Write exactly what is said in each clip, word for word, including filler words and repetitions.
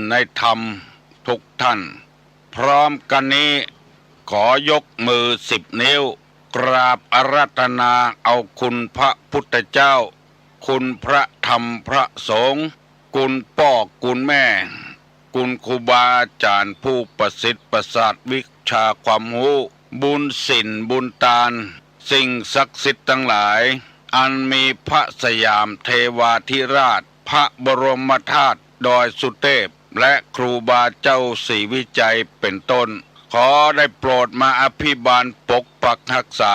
ในธรรมทุกท่าน พร้อมกันนี้ ขอยกมือสิบนิ้ว กราบอาราธนาเอาคุณพระพุทธเจ้า คุณพระธรรมพระสงฆ์ คุณป้อคุณแม่ คุณครูบาอาจ๋ารย์ผู้ประสิทธิ์ประสาทวิชาความฮู้ บุญศีลบุญตาน สิ่งศักดิ์สิทธิ์ตังหลาย อันมีพระสยามเทวาธิราช พระบรมธาตุดอยสุเทพ และครูบาเจ้าศรีวิชัยเป็นต้น ขอได้โปรดมาอภิบาลปกปักรักษา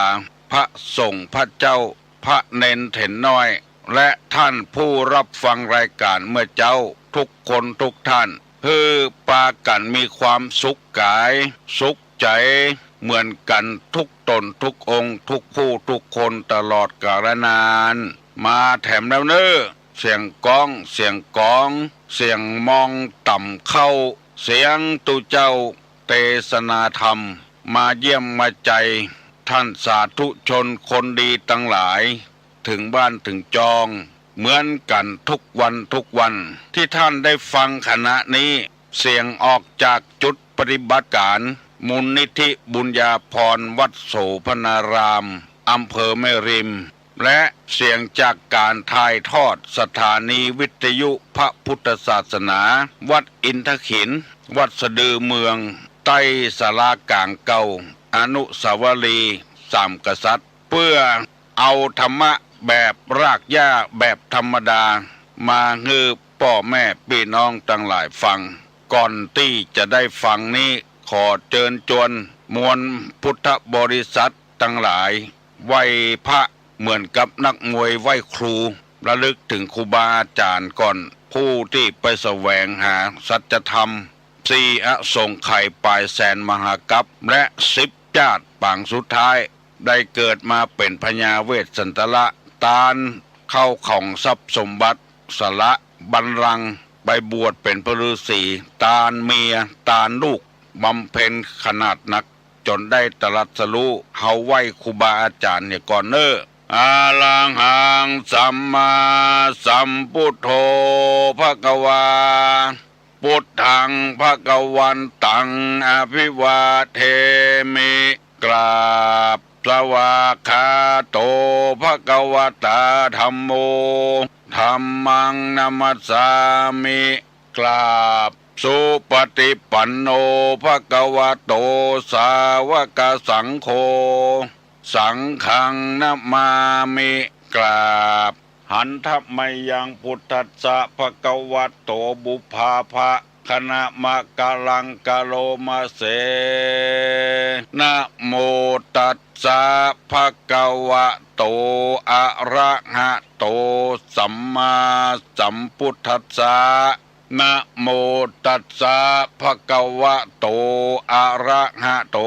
พระสงฆ์พระเจ้า พระเณรเถรน้อย และท่านผู้รับฟังรายการเมื่อเจ๊าทุกคนทุกท่าน หื้อปากั๋นมีความสุขก๋าย สุขใจ๋ เหมือนกั๋นทุกต๋นทุกองค์ ทุกผู้ทุกคนตลอดกาลนาน มาแถมแล้วเน่อ เสียงก๊อง เสียงก๋อง เสียงมองต่ำเข้า เสียงตุ๊เจ้าเตสนาธรรม มาเยี่ยมมาใจ๋ ท่านสาธุชนคนดีตังหลาย เถิงบ้านเถิงจอง เหมือนกั๋นทุกวันทุกวัน ตี้ท่านได้ฟังขณะนี้ เสียงออกจากจุดปฏิบัติก๋าน มูลนิธิบุญญาภรณ์ วัดโสภณาราม อำเภอแม่ริม และเสียงจากก๋านถ่ายทอดสถานีวิทยุพระพุทธศาสนา วัดอินทขิล วัดสะดือเมือง ใต้ศาลาก๋างเก่า อนุสาวรีย์สามกษัตริย์ เปื้อเอาธรรมะแบบรากหญ้าแบบธรรมดา มาหื้อป้อแม่ปี้น้องตังหลายฟัง ก่อนตี้จะได้ฟังนี้ ขอเจิญจวนมวลพุทธบริษัทตังหลาย ไหว้พระเหมือนกับนักมวยไหว้ครู ระลึกเถิงครูบาอาจ๋ารย์ก่อน ผู้ตี้ไปแสวงหาสัจธรรม สี่อสงไขยป๋ายแสนมหากัป และสิบจาติปางสุดท้าย ได้เกิดมาเป๋นพญาเวสสันตระ ตานเข้าของทรัพย์สมบัติ สละบัลลังก์ ไปบวชเป๋นพระฤๅษี ตานเมีย ตานลูก บำเพ็ญขนาดนัก จ๋นได้ตรัสรู้ เฮาไหว้ครูบาอาจ๋ารย์เหียก่อนเน่อ อะระหังสัมมาสัมพุทโธ ภะคะวา พุทธัง ภะคะวันตัง อะภิวาเทมิ กราบ สวากขาโต ภะคะวะตา ธัมโม ธัมมัง นะมัสสามิ กราบ สุปฏิปันโน ภะคะวะโต สาวกสังโฆ สังฆัง นะมามิ กราบ หันทะมะยัง พุทธัสสะ ภะคะวะโต บุพพาภะ คะนะมะกะลัง กะโรมะเส นะโมตัสสะ ภะคะวะโต อะระหะโต สัมมาสัมพุทธัสสะ นะโมตัสสะ ภะคะวะโต อะระหะโต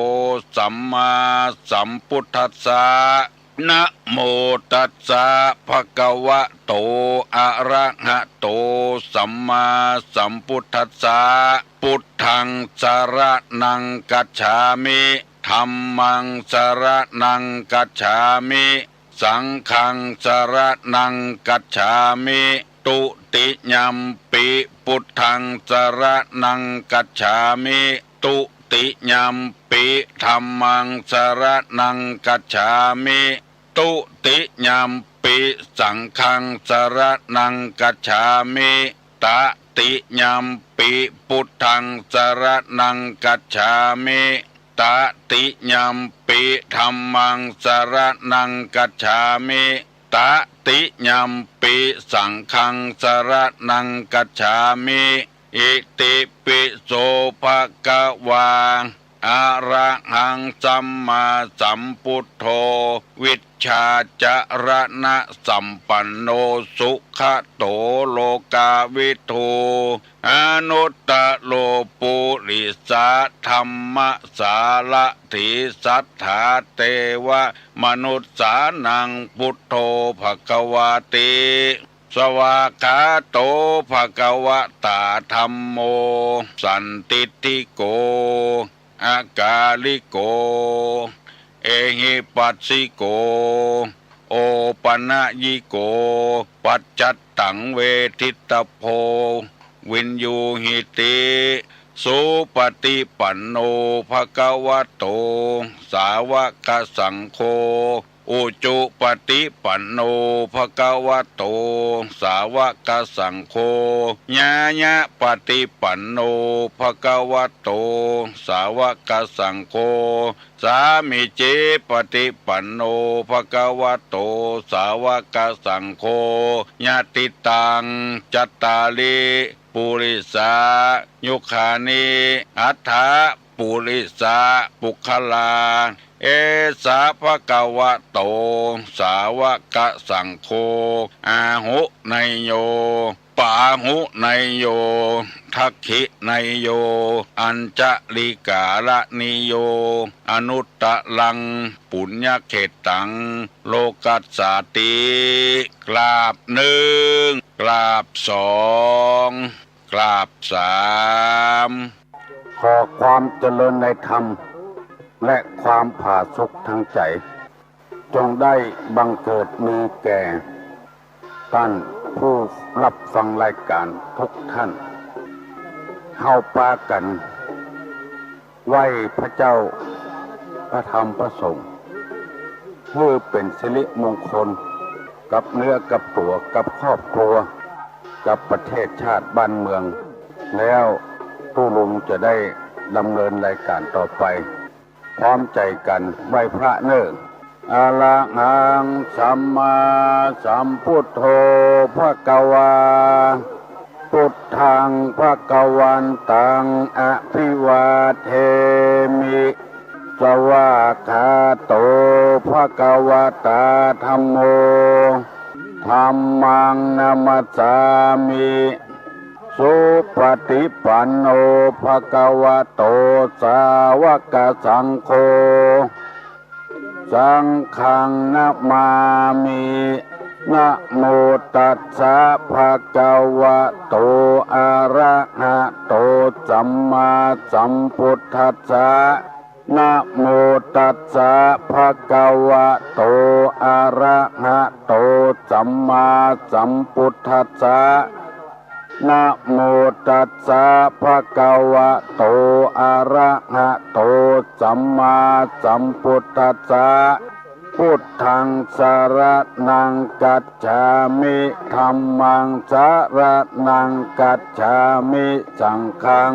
สัมมาสัมพุทธัสสะ นะโมตัสสะ ภะคะวะโต อะระหะโต สัมมาสัมพุทธัสสะ พุทธัง สะระณัง คัจฉามิ ธัมมัง สะระณัง คัจฉามิ สังฆัง สะระณัง คัจฉามิ ตุติยัมปิ พุทธัง สะระณัง คัจฉามิ ตุติยัมปิ ธัมมัง สะระณัง คัจฉามิ ตุติยัมปิ สังฆัง สะระณัง คัจฉามิ ตะติยัมปิ พุทธัง สะระณัง คัจฉามิ ตะติยัมปิ ธัมมัง สะระณัง คัจฉามิ ตะติยัมปิ สังฆัง สะระณัง คัจฉามิ อิติปิโส ภะคะวา อะระหัง สัมมาสัมพุทโธ วิชชาจะระณะสัมปันโน สุขะโต โลกาวิทู อนุตตะโร ปุริสะธัมมะสารถี สัทธาเตวะมนุสสานัง พุทโธ ภะคะวาติ สวากขาโต ภะคะวะตา ธัมโม สันทิฏฐิโก อะกาลิโก เอหิปัสสิโก โอปะนะยิโก ปัจจัตตัง เวทิตตะโพ viññūhīti. Suppaṭipanno bhagavato sāvakasaṅgho, ujupaṭipanno bhagavato sāvakasaṅgho, ñāyapaṭipanno bhagavato sāvakasaṅgho, sāmīcipaṭipanno bhagavato sāvakasaṅgho, yadidaṃ cattāri purisayugāni aṭṭha purisapuggalā, esa bhagavato sāvakasaṅgho, āhuneyyo pāhuneyyo dakkhiṇeyyo añjalikaraṇīyo anuttaraṃ puññakkhettaṃ lokassāti. กราบหนึ่ง กราบสอง กราบสาม ขอความเจริญในธรรม และความผาสุกทางใจ จงได้บังเกิดมีแก่ต้านผู้รับฟังรายก๋านทุกท่าน เฮาปากั๋นไหว้พระเจ้า พระธรรม พระสงฆ์ หื้อเป๋นสิริมงคลกับเนื้อกับตั๋ว กับครอบครัว กับประเทศชาติบ้านเมือง แล้วตุ๊ลุงจะได้ดำเนินรายก๋านต่อไป พร้อมใจ๋กั๋นไหว้พระเน่อ Arahaṃ sammāsambuddho bhagavā, buddhaṃ bhagavantaṃ abhivādemi. Svākkhāto bhagavatā dhammo, dhammaṃ namassāmi. Supaṭipanno bhagavato sāvakasaṅgho, saṅghaṃ namāmi. Namo tassa bhagavato arahato sammāsambuddhassa. Namo tassa bhagavato arahato sammāsambuddhassa. Namo tassa bhagavato arahato sammāsambuddhassa. Buddhaṃ saraṇaṃ gacchāmi. Dhammaṃ saraṇaṃ gacchāmi. Saṅghaṃ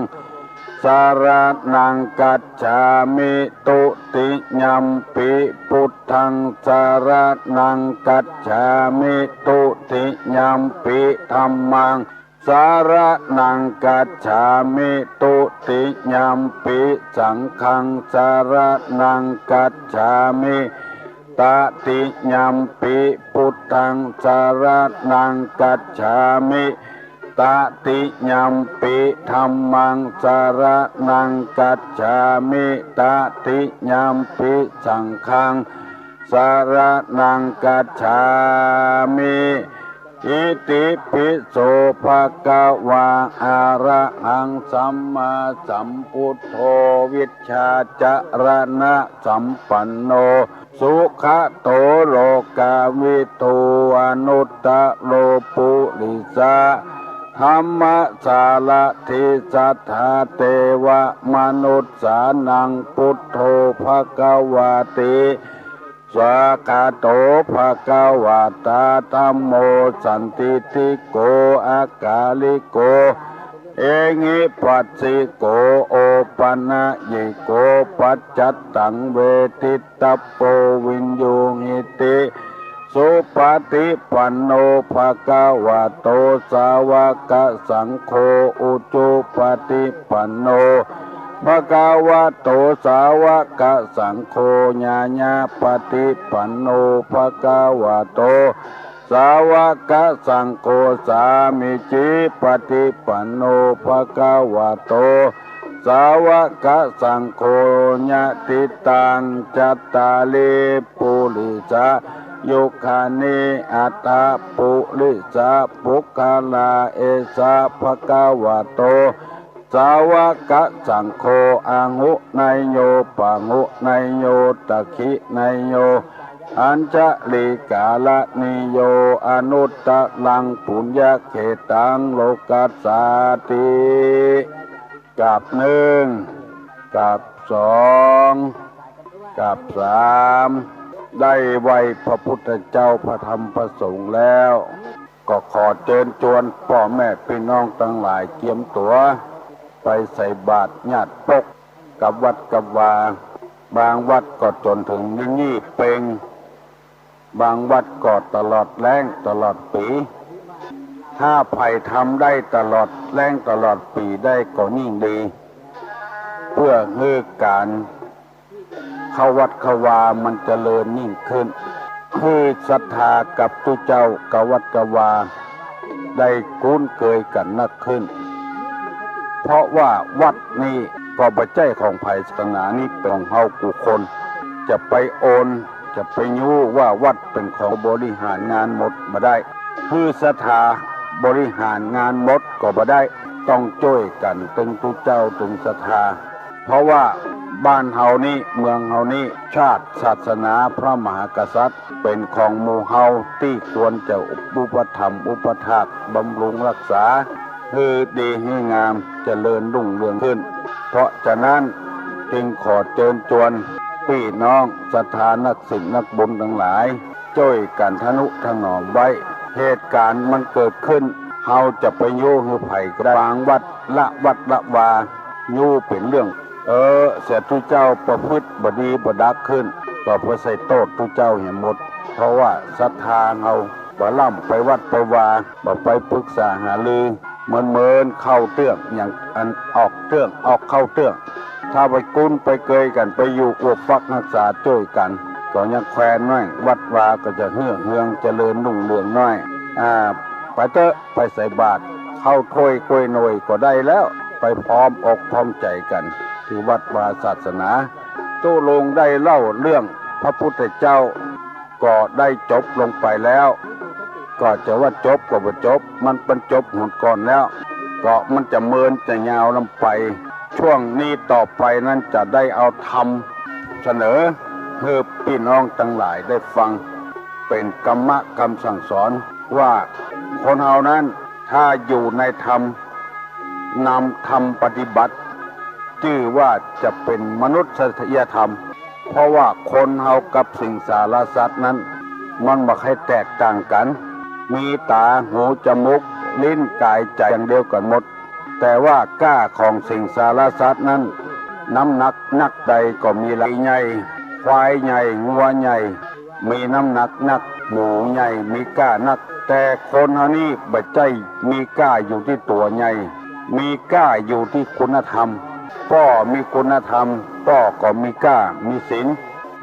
saraṇaṃ gacchāmi. Dutiyampi buddhaṃ saraṇaṃ gacchāmi. Dutiyampi dhammaṃ saraṇaṃ gacchāmi. Dutiyampi saṅghaṃ saraṇaṃ gacchāmi. Tatiyampi buddhaṃ saraṇaṃ gacchāmi. Tatiyampi dhammaṃ saraṇaṃ gacchāmi. Tatiyampi saṅghaṃ saraṇaṃ gacchāmi. Itipi so bhagavā arahaṃ sammāsambuddho vijjācaraṇasampanno sugato lokavidū anuttaro purisadammasārathi satthā devamanussānaṃ buddho bhagavāti. Svākkhāto bhagavatā dhammo sandiṭṭhiko akāliko ehipassiko opanayiko paccattaṃ veditabbo viññūhīti. Supaṭipanno bhagavato sāvakasaṅgho, ujupaṭipanno bhagavato sāvakasaṅgho, ñāyapaṭipanno bhagavato sāvakasaṅgho, sāmīcipaṭipanno bhagavato sāvakasaṅgho, yadidaṃ cattāri purisayugāni aṭṭha purisapuggalā, esa bhagavato sāvakasaṅgho āhuneyyo pāhuneyyo dakkhiṇeyyo อัญชลีกาละนิโย อนุตตรังปุญญเขตตังโลกัสสาติ กับหนึ่ง กับสอง กับสาม ได้ไหว้พระพุทธเจ้าพระธรรมพระสงฆ์แล้ว ก็ขอเจิญจวนป้อแม่ปี้น้องตังหลายเกียมตั๋วไปใส่บาตรญาติปกกับวัดกับวา บางวัดก็จ๋นเถิงยี่เป็ง บางวัดก็ตลอดแล้งตลอดปี๋ ถ้าใผทำได้ตลอดแล้งตลอดปี๋ได้ก็ยิ่งดี เปื้อหื้อก๋านเข้าวัดเข้าวามันเจริญยิ่งขึ้น หื้อศรัทธากับตุ๊เจ้ากับวัดกับวาได้คุ้นเกยกั๋นนักขึ้น เพราะว่าวัดนี้ก็บ่ใจ้ของใผ ศาสนานี้เป๋นของเฮากู้คน จะไปโอน จะไปยู้ว่าวัดเป๋นของบริหารงานหมดบ่ได้ หื้อศรัทธาบริหารงานหมดก็บ่ได้ ต้องจ้วยกั๋นตึงตุ๊เจ้าตึงศรัทธา เพราะว่าบ้านเฮานี้ เมืองเฮานี้ ชาติศาสนาพระมหากษัตริย์เป๋นของหมู่เฮาตี้ควรจะอุปถัมภ์อุปถากบำรุงรักษา หื้อดีหื้องามเจริญรุ่งเรืองขึ้น เพราะฉะนั้นจึงขอเจิญจวนปี้น้องศรัทธานักศีลนักบุญตังหลาย จ้วยกั๋นทะนุถนอมไว้ เหตุก๋ารณ์มันเกิดขึ้น เฮาจะไปยู้หื้อใผก็ได้ บางวัดละวัดละวา ยู้เป๋นเรื่อง เออ เสียตุ๊เจ้าประพฤติบ่ดีบ่ดักขึ้น ก็ไปใส่โต้ษตุ๊เจ้าเหียหมด เพราะว่าศรัทธาเฮาบ่ล้ำไปวัดไปวา บ่ไปปรึกษาหารือ เหมือนๆ เข้าเตื้อง อย่างอันออกเตื้อง ออกเข้าเตื้อง ถ้าไปคุ้นไปเกยกั๋น ไปอยู่อวบฟักฮักษาจ้วยกั๋น ก็ยังแควนน้อย วัดวาก็จะเฮือกเฮืองเจริญรุ่งเรืองน้อย อ่า ไปเต๊อะ ไปใส่บาตร เข้าถ้วยก้วยหน่วยก็ได้แล้ว ไปพร้อมอกพร้อมใจ๋กั๋น ตี้วัดวาศาสนา ตุ๊ลุงได้เล่าเรื่องพระพุทธเจ้า ก็ได้จบลงไปแล้ว ก็จะว่าจบก็บ่จบ มันเป๋นจบหนก่อนแล้ว ก็มันจะเมินจะยาวนำไป ช่วงนี้ต่อไปนั้นจะได้เอาธรรมเสนอหื้อปี้น้องตังหลายได้ฟัง เป๋นกรรมะกำสั่งสอน ว่าคนเฮานั้นถ้าอยู่ในธรรม นำธรรมปฏิบัติ จื้อว่าจะเป๋นมนุษยธรรม เพราะว่าคนเฮากับสิงสารสัตว์นั้น มันบ่ใค่แตกต่างกั๋น มีต๋า หู จมูก ลิ้น ก๋าย ใจ๋อย่างเดียวกั๋นหมด แต่ว่าก้าของสิงสารสัตว์นั้น น้ำหนักนักใดก็มี ไก่ใหญ่ ควายใหญ่ งัวใหญ่ มีน้ำหนักนัก หมูใหญ่ มีก้านัก แต่คนเฮานี้บ่ใจ้มีก้าอยู่ตี้ตั๋วใหญ่ มีก้าอยู่ตี้คุณธรรม ป้อมีคุณธรรม ป้อก็มีก้ามีศีล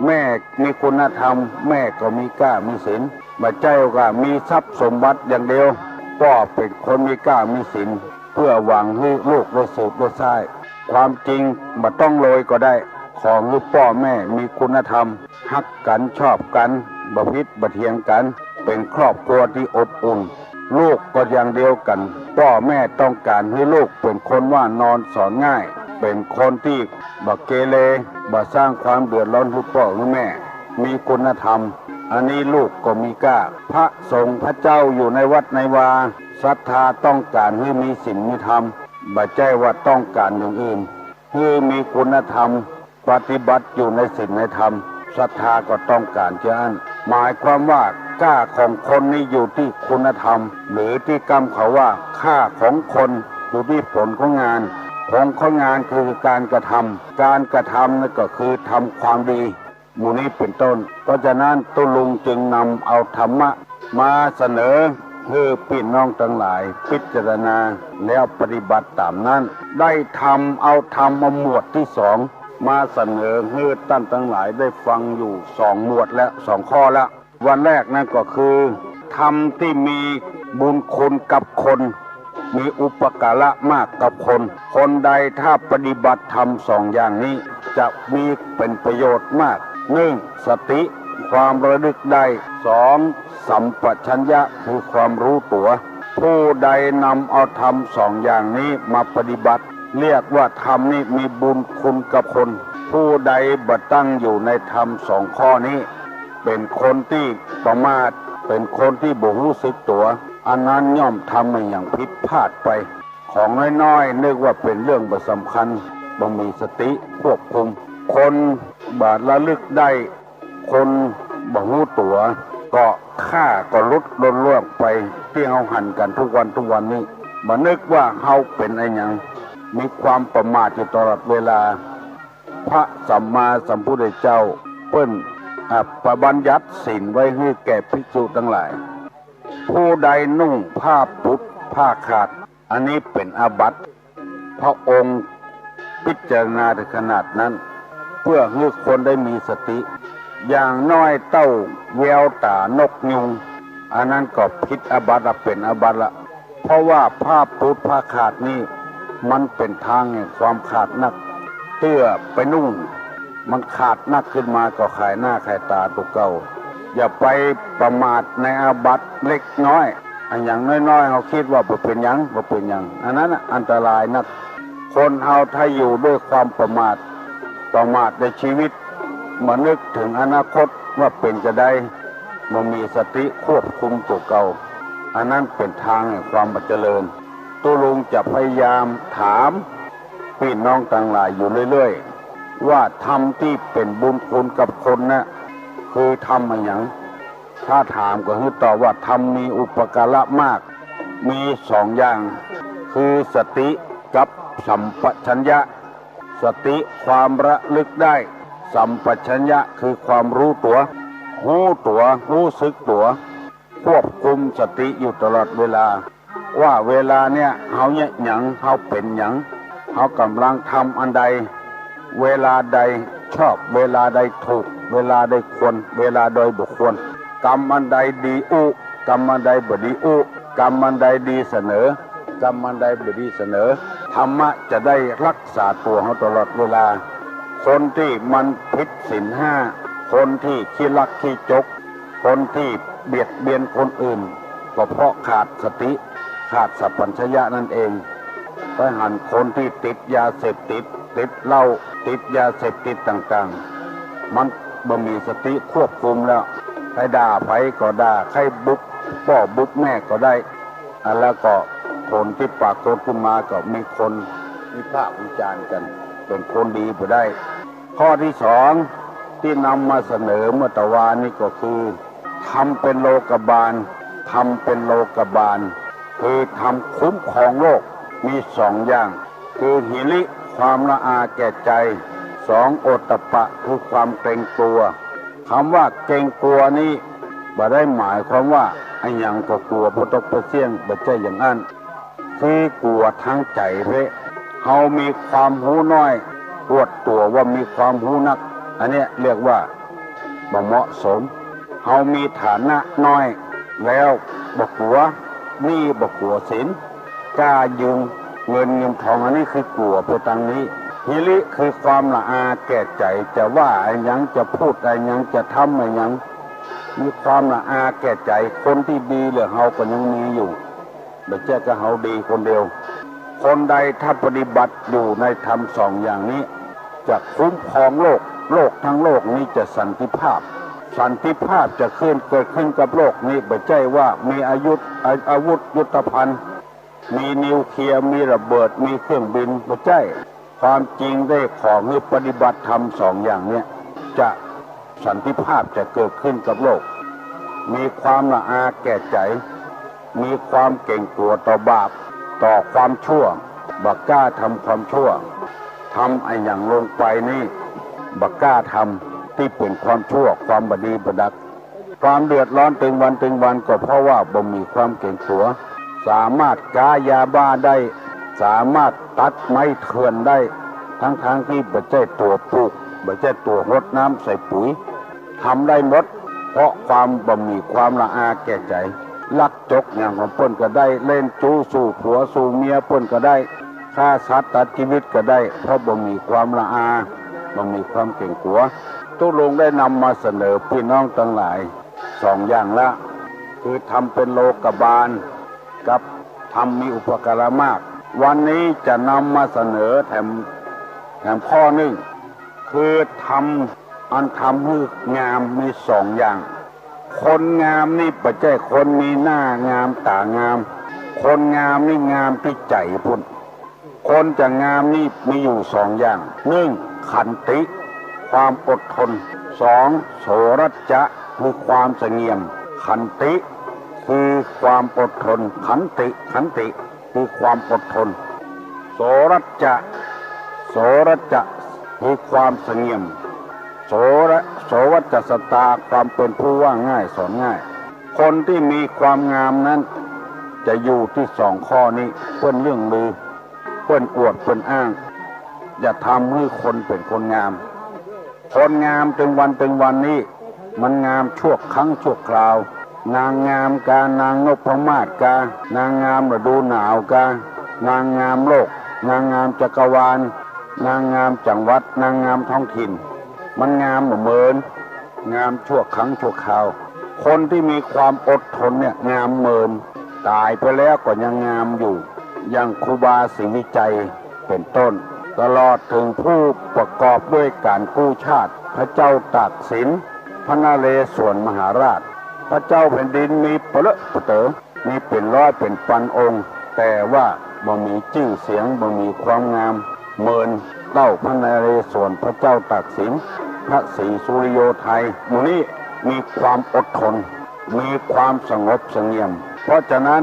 แม่มีคุณธรรม แม่ก็มีก้ามีศีล บ่ใจ้ว่ามีทรัพย์สมบัติอย่างเดียว ป้อเป๋นคนมีก้ามีศีล เปื้อหวังหื้อลูกได้สืบได้สร้าย ความจริงบ่ต้องรวยก็ได้ ขอหื้อป้อแม่มีคุณธรรม ฮักกั๋นชอบกั๋น บ่ผิดบ่เถียงกั๋น เป๋นครอบครัวตี้อบอุ่น ลูกก็อย่างเดียวกั๋น ป้อแม่ต้องก๋านหื้อลูกเป๋นคนว่านอนสอนง่าย เป๋นคนตี้บ่เกเร บ่สร้างความเดือดร้อนหื้อป้อหื้อแม่ มีคุณธรรม อันนี้ลูกก็มีก้า พระสงฆ์พระเจ้าอยู่ในวัดในวา ศรัทธาต้องก๋านหื้อมีศีลมีธรรม บ่ใจ้ว่าต้องก๋านอย่างอื่น หื้อมีคุณธรรม ปฏิบัติอยู่ในศีลในธรรม ศรัทธาก็ต้องก๋านเจ้าอั้น หมายความว่าก้าของคนนี้อยู่ตี้คุณธรรม หรือตี้กำเขาว่าค่าของคนอยู่ตี้ผลของงาน ผลของงานคือก๋านกระทำ ก๋านกระทำนั้นก็คือทำความดี หมู่นี้เป๋นต้น เพราะฉะนั้นตุ๊ลุงจึงนำเอาธรรมะมาเสนอหื้อปี้น้องตังหลายพิจารณาแล้วปฏิบัติต๋ามนั้น ได้ธรรม เอาธรรม เอาหมวดตี้สองมาเสนอหื้อต้านตังหลายได้ฟังอยู่สองหมวดและสองข้อแล้ว วันแรกนั้นก็คือ ธรรมตี้มีบุญคุณกับคน มีอุปการะมากกับคน คนใดถ้าปฏิบัติธรรมสองอย่างนี้ จะมีเป๋นประโยชน์มาก หนึ่ง สติ ความระลึกได้ สอง สัมปชัญญะ คือความรู้ตั๋ว ผู้ใดนำเอาธรรมสองอย่างนี้มาปฏิบัติ เรียกว่าธรรมนี้มีบุญคุณกับคน ผู้ใดบ่ตั้งอยู่ในธรรมสองข้อนี้ เป๋นคนตี้ประมาท เป๋นคนตี้บ่ฮู้สึกตั๋ว อันนั้นย่อมทำอะหยังผิดพลาดไป ของน้อยๆ นึกว่าเป๋นเรื่องบ่สำคัญ บ่มีสติควบคุม คนบ่ระลึกได้ คนบ่ฮู้ตั๋ว ก็ข้าก็หลุดล่วงไป ตี้เฮาหันกั๋นทุกวันทุกวันนี้ บ่นึกว่าเฮาเป๋นอะหยัง มีความประมาทอยู่ตลอดเวลา พระสัมมาสัมพุทธเจ้าเปิ้น อ่า บัญญัติศีลไว้หื้อแก่ภิกษุตังหลาย ผู้ใดนุ่งผ้าปุดผ้าขาด อันนี้เป๋นอาบัติ พระองค์พิจารณาถึงขนาดนั้น เปื้อหื้อคนได้มีสติ อย่างน้อยเต้าแววต๋านกยูง อันนั้นก็ผิดอาบัติละ เป๋นอาบัติละ เพราะว่าผ้าปุดผ้าขาดนี่ มันเป๋นทางแห่งความขาดนัก เตื้อไปนุ่ง มันขาดนักขึ้นมาก็ขายหน้าขายต๋าตั๋วเก่า อย่าไปประมาทในอาบัติเล็กน้อย อะหยังน้อยๆ เฮากึ๊ดว่าบ่เป๋นหยัง บ่เป๋นหยัง อันนั้นน่ะอันตรายนัก คนเฮาถ้าอยู่ด้วยความประมาท ประมาทในชีวิต บ่นึกถึงอนาคตว่าเป๋นจาใด บ่มีสติควบคุมตั๋วเก่า อันนั้นเป๋นทางแห่งความบ่เจริญ ตุ๊ลุงจะพยายามถามปี้น้องตังหลายอยู่เรื่อยๆ ว่าธรรมตี้เป๋นบุญคุณกับคนน่ะ คือธรรมอะหยัง ถ้าถามก็หื้อตอบว่าธรรมมีอุปการะมาก มีสองอย่าง คือสติกับสัมปชัญญะ สติความระลึกได้ สัมปชัญญะคือความฮู้ตั๋ว ฮู้ตั๋ว ฮู้สึกตั๋ว ควบคุมสติอยู่ตลอดเวลา ว่าเวลาเนี่ยเฮาเยียะหยัง เฮาเป๋นหยัง เฮากำลังทำอันใด เวลาใดชอบ เวลาใดถูก เวลาใดควร เวลาใดบ่ควร กรรมอันใดดีอู้ กรรมอันใดบ่ดีอู้ กรรมอันใดดีเสนอ กรรมอันใดบ่ดีเสนอ ธรรมะจะได้รักษาตั๋วเฮาตลอดเวลา คนตี้มันผิดศีลห้า คนตี้ขี้ลักขี้จก คนตี้เบียดเบียนคนอื่น ก็เพราะขาดสติ ขาดสัมปชัญญะนั่นเอง ไปหันคนตี้ติดยาเสพติด ติดเหล้า ติดยาเสพติดต่างๆ มันบ่มีสติควบคุมแล้ว ใค่ด่าใผก็ด่า ใค่บุบป้อบุบแม่ก็ได้ อันแล้วก็ผลตี้ปรากฏขึ้นมาก็มีคนวิพากษ์วิจารณ์กั๋น เป๋นคนดีบ่ได้ ข้อตี้สองตี้นำมาเสนอเมื่อตะวานี้ก็คือ ธรรมเป๋นโลกบาล ธรรมเป๋นโลกบาล คือธรรมคุ้มครองโลก มีสองอย่าง คือหิริ ความละอาแก่ใจ๋ สอง โอตตัปปะ คือความเกรงกลัว กำว่าเกรงกลัวนี้ บ่ได้หมายความว่าอะหยังก็กั๋ว บ่ตกบ่เสี้ยง บ่ใจ้อย่างอั้น คือกลั๋วตางใจ๋เพ่ เฮามีความฮู้น้อย อวดตั๋วว่ามีความฮู้นัก อันเนี้ยเรียกว่าบ่เหมาะสม เฮามีฐานะน้อย แล้วบ่กั๋วหนี้ บ่กั๋วสิน กล้ายืมเงินยืมทอง อันนี้คือกั๋วไปตางนี้ หิริคือความละอาแก่ใจ๋ จะว่าอะหยัง จะพูดอะหยัง จะทำอะหยัง มีความละอาแก่ใจ๋ คนตี้ดีเหลือเฮาก็ยังมีอยู่ บ่ใจ้ก้าเฮาดีคนเดียว คนใดถ้าปฏิบัติอยู่ในธรรมสองอย่างนี้ จะคุ้มครองโลก โลกทั้งโลกนี้จะสันติภาพ สันติภาพจะขึ้น เกิดขึ้นกับโลกนี้ บ่ใจ้ว่ามีอายุ อา อาวุธยุทโธภัณฑ์ มีนิวเคลียร์ มีระเบิด มีเครื่องบิน บ่ใจ้ ความจริงได้ขอหื้อปฏิบัติธรรมสองอย่างเนี้ย จะสันติภาพจะเกิดขึ้นกับโลก มีความละอาแก่ใจ๋ มีความเกรงกลัวต่อบาป ต่อความชั่ว บ่กล้าทำความชั่ว ทำอะหยังลงไปนี้ บ่กล้าทำตี้เป๋นความชั่ว ความบ่ดีบ่ดัก ความเดือดร้อนตึงวันตึงวันก็เพราะว่าบ่มีความเกรงกลัว สามารถก๊ายาบ้าได้ สามารถตัดไม้เถื่อนได้ ทั้งๆ ตี้บ่ใจ้ตั๋วปลูก บ่ใจ้ตั๋วฮดน้ำใส่ปุ๋ย ทำได้หมด เพราะความบ่มีความละอาแก่ใจ๋ ลักจกอย่างของเปิ้นก็ได้ เล่นจู๊สู่ผัวสู่เมียเปิ้นก็ได้ ฆ่าสัตว์ตัดจีวิตก็ได้ เพราะบ่มีความละอา บ่มีความเกรงกลัว ตุ๊ลุงได้นำมาเสนอปี้น้องตังหลายสองอย่างละ คือธรรมเป๋นโลกบาล กับธรรมมีอุปการะมาก วันนี้จะนำมาเสนอแถม แถมข้อนึ่ง คือธรรม อันทำหื้องามมีสองอย่าง คนงามนี่บ่ใจ้คนมีหน้างามต๋างาม คนงามนี่งามตี้ใจ๋ปุ้น คนจะงามนี่มีอยู่สองอย่าง นึ่ง ขันติ ความอดทน สอง โสรัจจะ คือความสงบเงี่ยม ขันติ คือความอดทน ขันติ ขันติ คือความอดทน โสรัจจะ โสรัจจะ คือความสงบเงี่ยม โสระ โสรัจจะสตา ความเป๋นผู้ว่าง่ายสอนง่าย คนตี้มีความงามนั้น จะอยู่ตี้สองข้อนี้ เปิ้นเลื่องลือ เปิ้นอวด เปิ้นอ้าง จะทำหื้อคนเป๋นคนงาม คนงามตึงวันตึงวันนี้ มันงามชั่วครั้งชั่วคราว นางงามกา นางนพมาศกา นางงามฤดูหนาวกา นางงามโลก นางงามจักรวาล นางงามจังหวัด นางงามท้องถิ่น มันงามบ่เหมือน งามชั่วครั้งชั่วคราว คนตี้มีความอดทนเนี่ยงามเหมือน ต๋ายไปแล้วก็ยังงามอยู่ อย่างครูบาศรีวิชัยเป๋นต้น ตลอดเถิงผู้ประกอบด้วยก๋านกู้ชาติ พระเจ้าตากสิน พระนเรศวรมหาราช พระเจ้าแผ่นดินมีเป๋นเลอะเป๋นเต๋อ มีเป๋นร้อยเป๋นปันองค์ แต่ว่าบ่มีจื้อเสียง บ่มีความงาม เหมือนเต้าพระนเรศวร พระเจ้าตากสิน พระศรีสุริโยไทย หมู่นี้มีความอดทน มีความสงบเสงงี่ยม เพราะฉะนั้น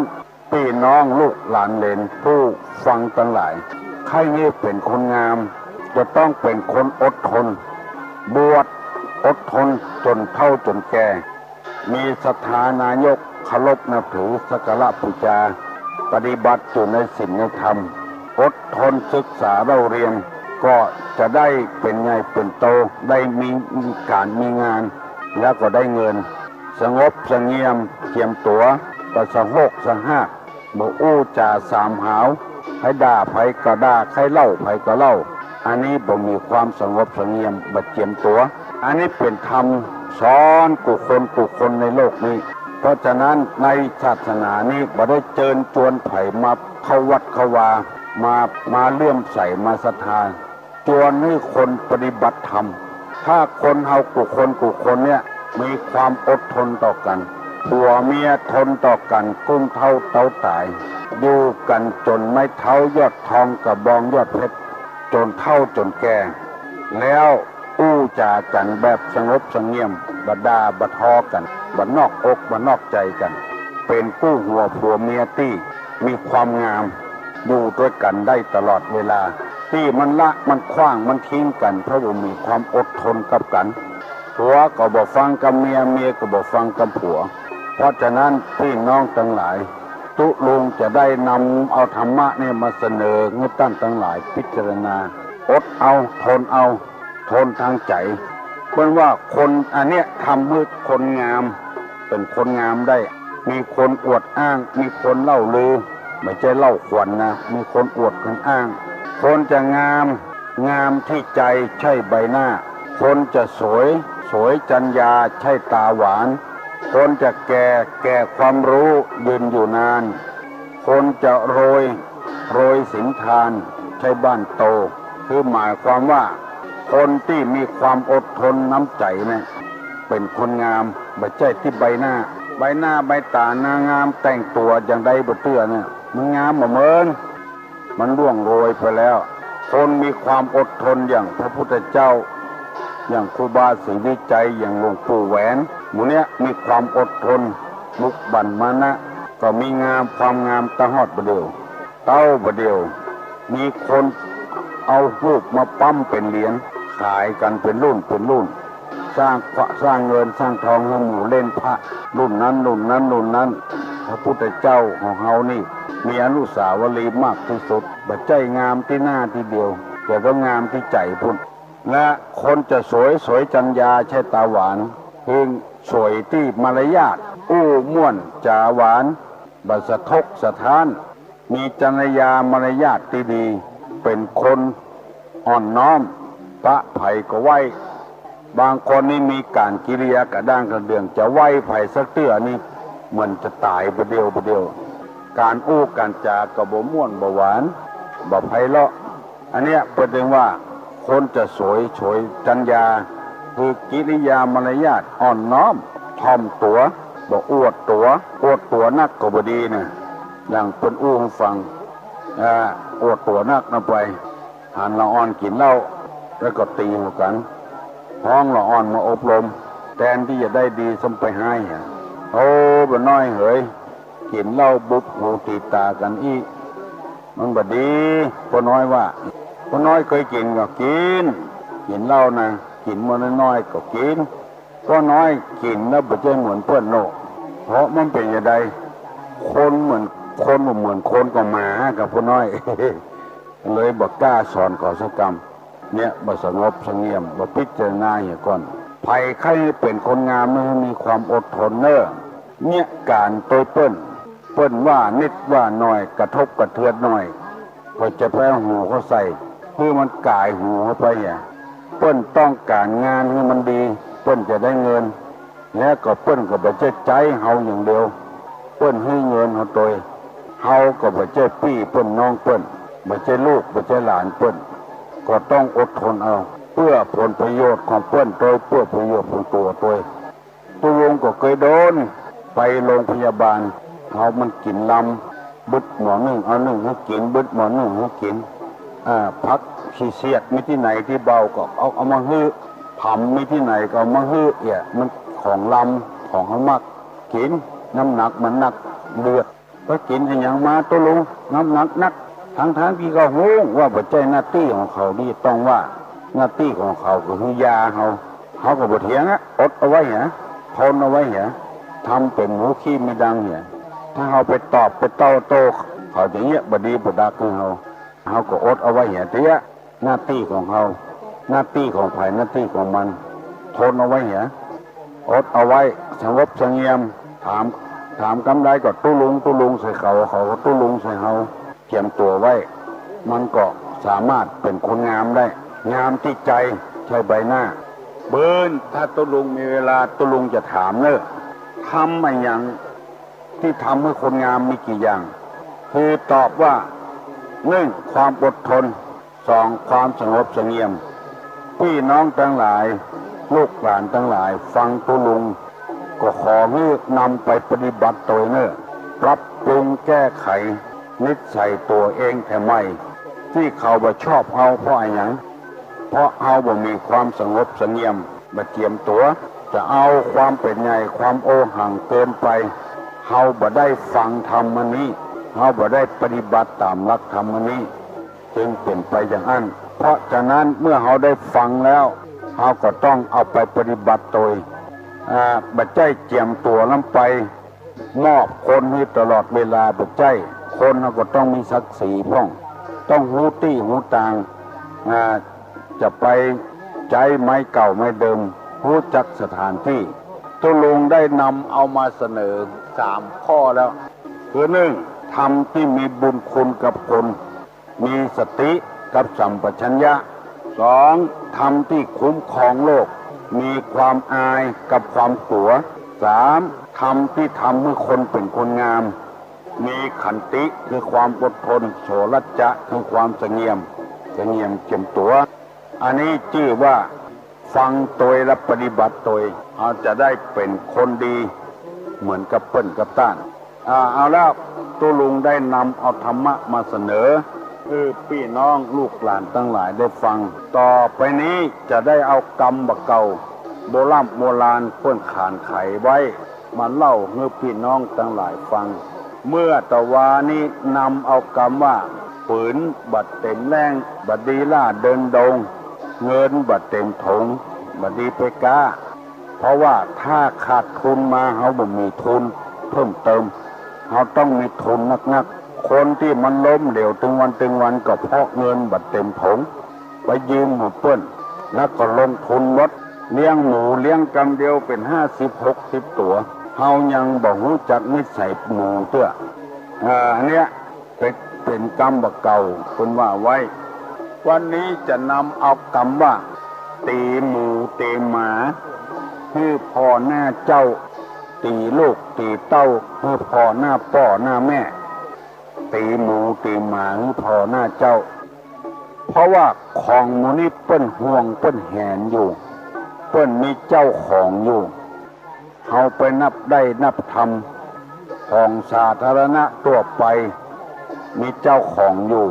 ปี้น้องลูกหลานเหลนผู้ฟังตังหลาย ใค่หื้อเป๋นคนงาม จะต้องเป๋นคนอดทน บวชอดทนจ๋นเฒ่าจ๋นแก่ มีศรัทธานายก เคารพนับถือ สักการะปู๋จา ปฏิบัติอยู่ในศีลในธรรม อดทนศึกษาเล่าเรียน ก็จะได้เป๋นใหญ่เป๋นโต ได้มีก๋านมีงาน แล้วก็ได้เงิน สงบเสงงี่ยม เจียมตั๋ว บ่สะโฮกสะฮาก บ่อู้จ๋าสามหาว ใค่ด่าใผก็ด่า ใค่เล่าใผก็เล่า อันนี้บ่มีความสงบเสงงี่ยม บ่เจียมตั๋ว อันนี้เป๋นธรรมสอนกู้คนกู้คนในโลกนี้ เพราะฉะนั้นในศาสนานี้บ่ได้เจิญจวนใผมาเข้าวัดเข้าวา มา มาเลื่อมใส มาศรัทธา จวนหื้อคนปฏิบัติธรรม ถ้าคนเฮากู้คนกู้คนเนี่ย มีความอดทนต่อกั๋น ผัวเมียทนต่อกั๋น กุ้มเฒ่าเต๋าต๋าย อยู่กั๋นจ๋นไม้เท้ายอดทอง กระบองยอดเพชร จ๋นเฒ่าจ๋นแก่ แล้วอู้จ๋ากั๋นแบบสงบเสงงี่ยม บ่ด่าบ่ทอกั๋น บ่นอกอกบ่นอกใจ๋กั๋น เป๋นกู้หัวผัวเมียตี้มีความงาม อยู่ตวยกั๋นได้ตลอดเวลา ตี้มันละมันขว้างมันทิ้งกั๋น เพราะบ่มีความอดทนกับกั๋น ผัวก็บ่ฟังกำเมีย เมียก็บ่ฟังกำผัว เพราะฉะนั้นปี้น้องตังหลาย ตุ๊ลุงจะได้นำเอาธรรมะเนี่ยมาเสนอหื้อต้านตังหลายพิจารณา อดเอา ทนเอา ทนตางใจ๋ เปิ้นว่าคนอันเนี้ยทำหื้อคนงาม เป๋นคนงามได้ มีคนอวดอ้าง มีคนเล่าลือ บ่ใจ้เล่าขวัญนะ มีคนอวดคนอ้าง คนจะงาม งามตี้ใจ๋ใช่ใบหน้า คนจะสวย สวยจัญญาใช่ต๋าหวาน คนจะแก่ แก่ความรู้ยืนอยู่นาน คนจะรวย รวยศีลทานใช่บ้านโต คือหมายความว่า คนตี้มีความอดทนน้ำใจ๋เนี่ย เป๋นคนงาม บ่ใจ้ตี้ใบหน้า ใบหน้าใบต๋านางงามแต่งตั๋วอย่างใดบ่เตื้อเนี่ย มันงามบ่เหมือน มันล่วงโรยไปแล้ว คนมีความอดทนอย่างพระพุทธเจ้า อย่างครูบาศรีวิชัย อย่างหลวงปู่แหวน หมู่เนี้ยมีความอดทน มุบันมานะ ก็มีงาม ความงามตะฮอดบ่าเดี่ยว เต้าบ่าเดี่ยว มีคนเอาฮูปมาปั๊มเป๋นเหรียญ ขายกั๋นเป๋นรุ่นเป๋นรุ่น สร้างขวะ สร้างเงินสร้างทองหื้อหมู่เล่นพระ รุ่นนั้น รุ่นนั้น รุ่นนั้น พระพุทธเจ้าของเฮานี่ มีอนุสาวรีย์มากตี้สุด บ่ใจ้งามตี้หน้าตี้เดียว แต่ก็งามตี้ใจ๋ปุ้น และคนจะสวย สวยจัญญาใช่ต๋าหวาน คือสวยตี้มารยาท อู้ม่วนจ๋าหวาน บ่สะทกสะท้าน มีจัญญามารยาทตี้ดี เป๋นคนอ่อนน้อม ปะใผก็ไหว้ บางคนนี่มีก๋านกิริยากระด้างกระเดื่อง จะไหว้ใผสักเตื้อนี่ เหมือนจะต๋ายบ่าเดี่ยวบ่าเดี่ยว ก๋านอู้ก๋านจ๋าก็บ่ม่วนบ่หวาน บ่ไพเราะ อันเนี้ยเปิ้นจึงว่า คนจะสวย สวยจัญญา คือกิริยามารยาทอ่อนน้อมถ่อมตั๋ว บ่อวดตั๋ว อวดตั๋วนักก็บ่ดีนะ อย่างเปิ้นอู้หื้อฟัง อ่า อวดตั๋วนักนะไป หันละอ่อนกิ๋นเหล้า แล้วก็ตี๋หัวกั๋น ฮ้องละอ่อนมาอบรม แตนตี้จะได้ดีซ้ำไปฮ้ายอะ โอ้ บ่าน้อยเหย กิ๋นเหล้าบุบหูตี๋ต๋ากั๋นอี้ มันบ่ดี ป้อน้อยว่า ป้อน้อยเกยกิ๋นก็กิ๋น กิ๋นเหล้านะ กิ๋นมาน้อยๆ ก็กิ๋น ป้อน้อยกิ๋นแล้วบ่ใจ้เหมือนเปิ้นโน่ เพราะมันเป๋นจะใด คนเหมือน คนบ่เหมือนคนก็หมากับป้อน้อย เลยบ่กล้าสอนเขาสักกำ เนี่ย บ่สงบเสงี่ยม บ่พิจารณาเหียก่อน ใผใค่หื้อเป๋นคนงามนี่หื้อมีความอดทนเน่อ เนี่ย ก๋านตวยเปิ้น เปิ้นว่านิดว่าหน่อย กระทบกระเทือนหน่อย ก็จะไปเอาหูเขาใส่ หื้อมันก๋ายหูเขาไปเหีย เปิ้นต้องก๋านงานหื้อมันดี เปิ้นจะได้เงิน แล้วก็เปิ้นก็บ่ใจ้ใจ๊เฮาอย่างเดียว เปิ้นหื้อเงินเฮาตวย เฮาก็บ่ใจ้ปี้เปิ้นน้องเปิ้น บ่ใจ้ลูก บ่ใจ้หลานเปิ้น ก็ต้องอดทนเอา เปื้อผลประโยชน์ของเปิ้นตวย เปื้อประโยชน์ของตั๋วตวย ตุ๊ลุงก็เกยโดน ไปโรงพยาบาล เอามันกิ๋นลำ บึดหมอนึ่งเอานึ่งหื้อกิ๋น บึดหมอนึ่งหื้อกิ๋น อ่า ผักขี้เสียดมีตี้ไหนตี้เบาก็เอา เอามาหื้อ ผำมีตี้ไหนก็เอามาหื้อ เอี่ย มันของลำ ของเฮามักกิ๋น น้ำหนักมันนัก เลือด ไปกิ๋นอะหยังมาตุ๊ลุง น้ำหนักนัก ตังๆ ตี้ก็ฮู้ว่าบ่ใจ้หน้าตี้ของเขาตี้ต้องว่า หน้าตี้ของเขาก็คือยาเฮา เฮาก็บ่เถียงอะ อดเอาไว้เหีย ทนเอาไว้เหีย ทำเป๋นหมูขี้มีดังเหีย ถ้าเฮาไปตอบไปเต้าโต้เขาจะเยียะบ่ดีบ่ดักหื้อเฮา เฮาก็อดเอาไว้เหียเตี้ย หน้าตี้ของเฮา หน้าตี้ของใผหน้าตี้ของมัน ทนเอาไว้เหีย อดเอาไว้ สงบเสงี่ยม ถาม ถามกำใดก็ตุ๊ลุงตุ๊ลุงใส่เขา เขาก็ตุ๊ลุงใส่เฮา เจียมตั๋วไว้ มันก็สามารถเป๋นคนงามได้ งามตี้ใจ๋ ใจ้ใบหน้า เปิ้น ถ้าตุ๊ลุงมีเวลาตุ๊ลุงจะถามเน่อ ทำอะหยัง ตี้ทำหื้อคนงามมีกี่อย่าง คือตอบว่า นึ่ง ความอดทน สอง ความสงบเสงี่ยม ปี้น้องตังหลาย ลูกหลานตังหลาย ฟังตุ๊ลุง ก็ขอหื้อนำไปปฏิบัติตวยเน่อ ปรับปรุงแก้ไขนิสัยตั๋วเองแถมใหม่ ตี้เขาบ่ชอบเฮาเพราะอะหยัง เพราะเฮาบ่มีความสงบเสงี่ยม บ่เจียมตั๋ว จะเอาความเป๋นใหญ่ ความโอหังเกินไป เฮาบ่ได้ฟังธรรมอันนี้ เฮาบ่ได้ปฏิบัติต๋ามหลักธรรมอันนี้ จึงเป๋นไปอย่างอั้น เพราะฉะนั้นเมื่อเฮาได้ฟังแล้ว เฮาก็ต้องเอาไปปฏิบัติตวย อ่า บ่ใจ้เจียมตั๋วลำไป มอบคนหื้อตลอดเวลา บ่ใจ้ คนเฮาก็ต้องมีศักดิ์ศรีพ่อง ต้องฮู้ตี้ฮู้ตาง อ่า จะไปใจ๊ไม้เก่าไม้เดิม ฮู้จักสถานตี้ ตุ๊ลุงได้นำเอามาเสนอสามข้อแล้ว คือนึ่ง ธรรมตี้มีบุญคุณกับคน มีสติกับสัมปชัญญะ สอง ธรรมตี้คุ้มครองโลก มีความอายกับความกลัว สาม ธรรมตี้ทำหื้อคนเป๋นคนงาม มีขันติคือความอดทน โสรัจจะคือความเสงี่ยม เสงี่ยมเจียมตั๋ว อันนี้จื้อว่าฟังตวยและปฏิบัติตวย เฮาจะได้เป๋นคนดีเหมือนกับเปิ้นกับต้าน อ่า เอาแล้ว ตุ๊ลุงได้นำเอาธรรมะมาเสนอ หื้อปี้น้องลูกหลานตังหลายได้ฟัง ต่อไปนี้จะได้เอากำบ่าเก่า โบร่ำโบราณเปิ้นขานไขไว้ มาเล่าหื้อปี้น้องตังหลายฟัง เมื่อตะวานี้นำเอากำว่า ปืนบ่เต็มแล้ง บ่ดีล่าเดินดง เงินบ่เต็มถง บ่ดีไปก๊า เพราะว่าถ้าขาดทุนมา เฮาบ่มีทุนเพิ่มเติม เฮาต้องมีทุนนักๆ คนตี้มันล้มเหลวตึงวันตึงวันก็เพราะเงินบ่เต็มถง ไปยืมของเปิ้น แล้วก็ลงทุนหมด เลี้ยงหมูเลี้ยงกำเดียวเป๋นห้าสิบหกสิบตั๋ว เฮายังบ่ฮู้จักนิสัยหมูเตื้อ อ่า อันเนี้ย เป๋น เป๋นกำบ่าเก่า เปิ้นว่าไว้ วันนี้จะนำเอากำว่า ตี๋หมูตี๋หมา หื้อผ่อหน้าเจ้า ตี๋ลูกตี๋เต้า หื้อผ่อหน้าป้อหน้าแม่ ตี๋หมูตี๋หมา หื้อผ่อหน้าเจ้า เพราะว่าของหมู่นี้เปิ้นห่วงเปิ้นแหนอยู่ เปิ้นมีเจ้าของอยู่ เฮาไปนับได้นับธรรมของสาธารณะทั่วไป มีเจ้าของอยู่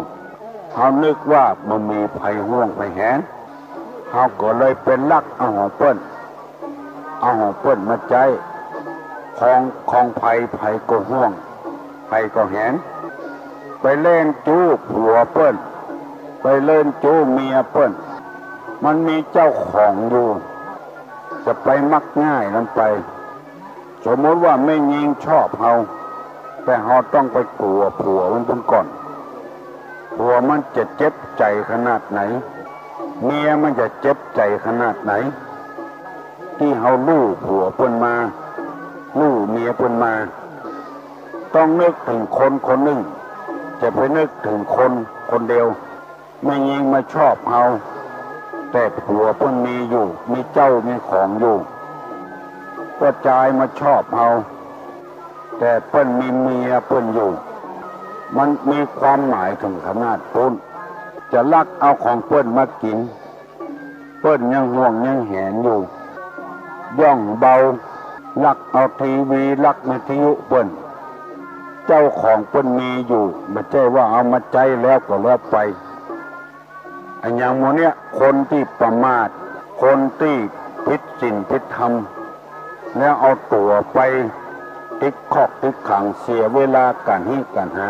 เฮานึกว่าบ่มีใผห่วงใผแหน เฮาก็เลยไปลักเอาของเปิ้น เอาของเปิ้นมาใจ๊ ของ ของใผ ใผก็ห่วง ใผก็แหน ไปเล่นจู้ผัวเปิ้น ไปเล่นจู้เมียเปิ้น มันมีเจ้าของอยู่ จะไปมักง่ายนำไป สมมุติว่าแม่ญิงชอบเฮา แต่เฮาต้องไปกั๋วผัวมันพุ้นก่อน ผัวมันจะเจ็บใจ๋ขนาดไหน เมียมันจะเจ็บใจ๋ขนาดไหน ตี้เฮาลู่ผัวเปิ้นมา ลู่เมียเปิ้นมา ต้องนึกเถิงคนคนนึ่ง จะไปนึกเถิงคนคนเดียว แม่ญิงมาชอบเฮา แต่ผัวเปิ้นมีอยู่ มีเจ้ามีของอยู่ ป้อจายมาชอบเฮา แต่เปิ้นมีเมียเปิ้นอยู่ มันมีความหมายเถิงขนาดปู้น จะลักเอาของเปิ้นมากิ๋น เปิ้นยังห่วงยังแหนอยู่ ย่องเบา ลักเอาทีวี ลักวิทยุเปิ้น เจ้าของเปิ้นมีอยู่ บ่ใจ้ว่าเอามาใจ๊แล้วก็แล้วไป อะหยังหมู่เนี้ย คนตี้ประมาท คนตี้ผิดศีลผิดธรรม แล้วเอาตั๋วไปติดคอกติดขัง เสียเวลาก๋านฮี้ก๋านหา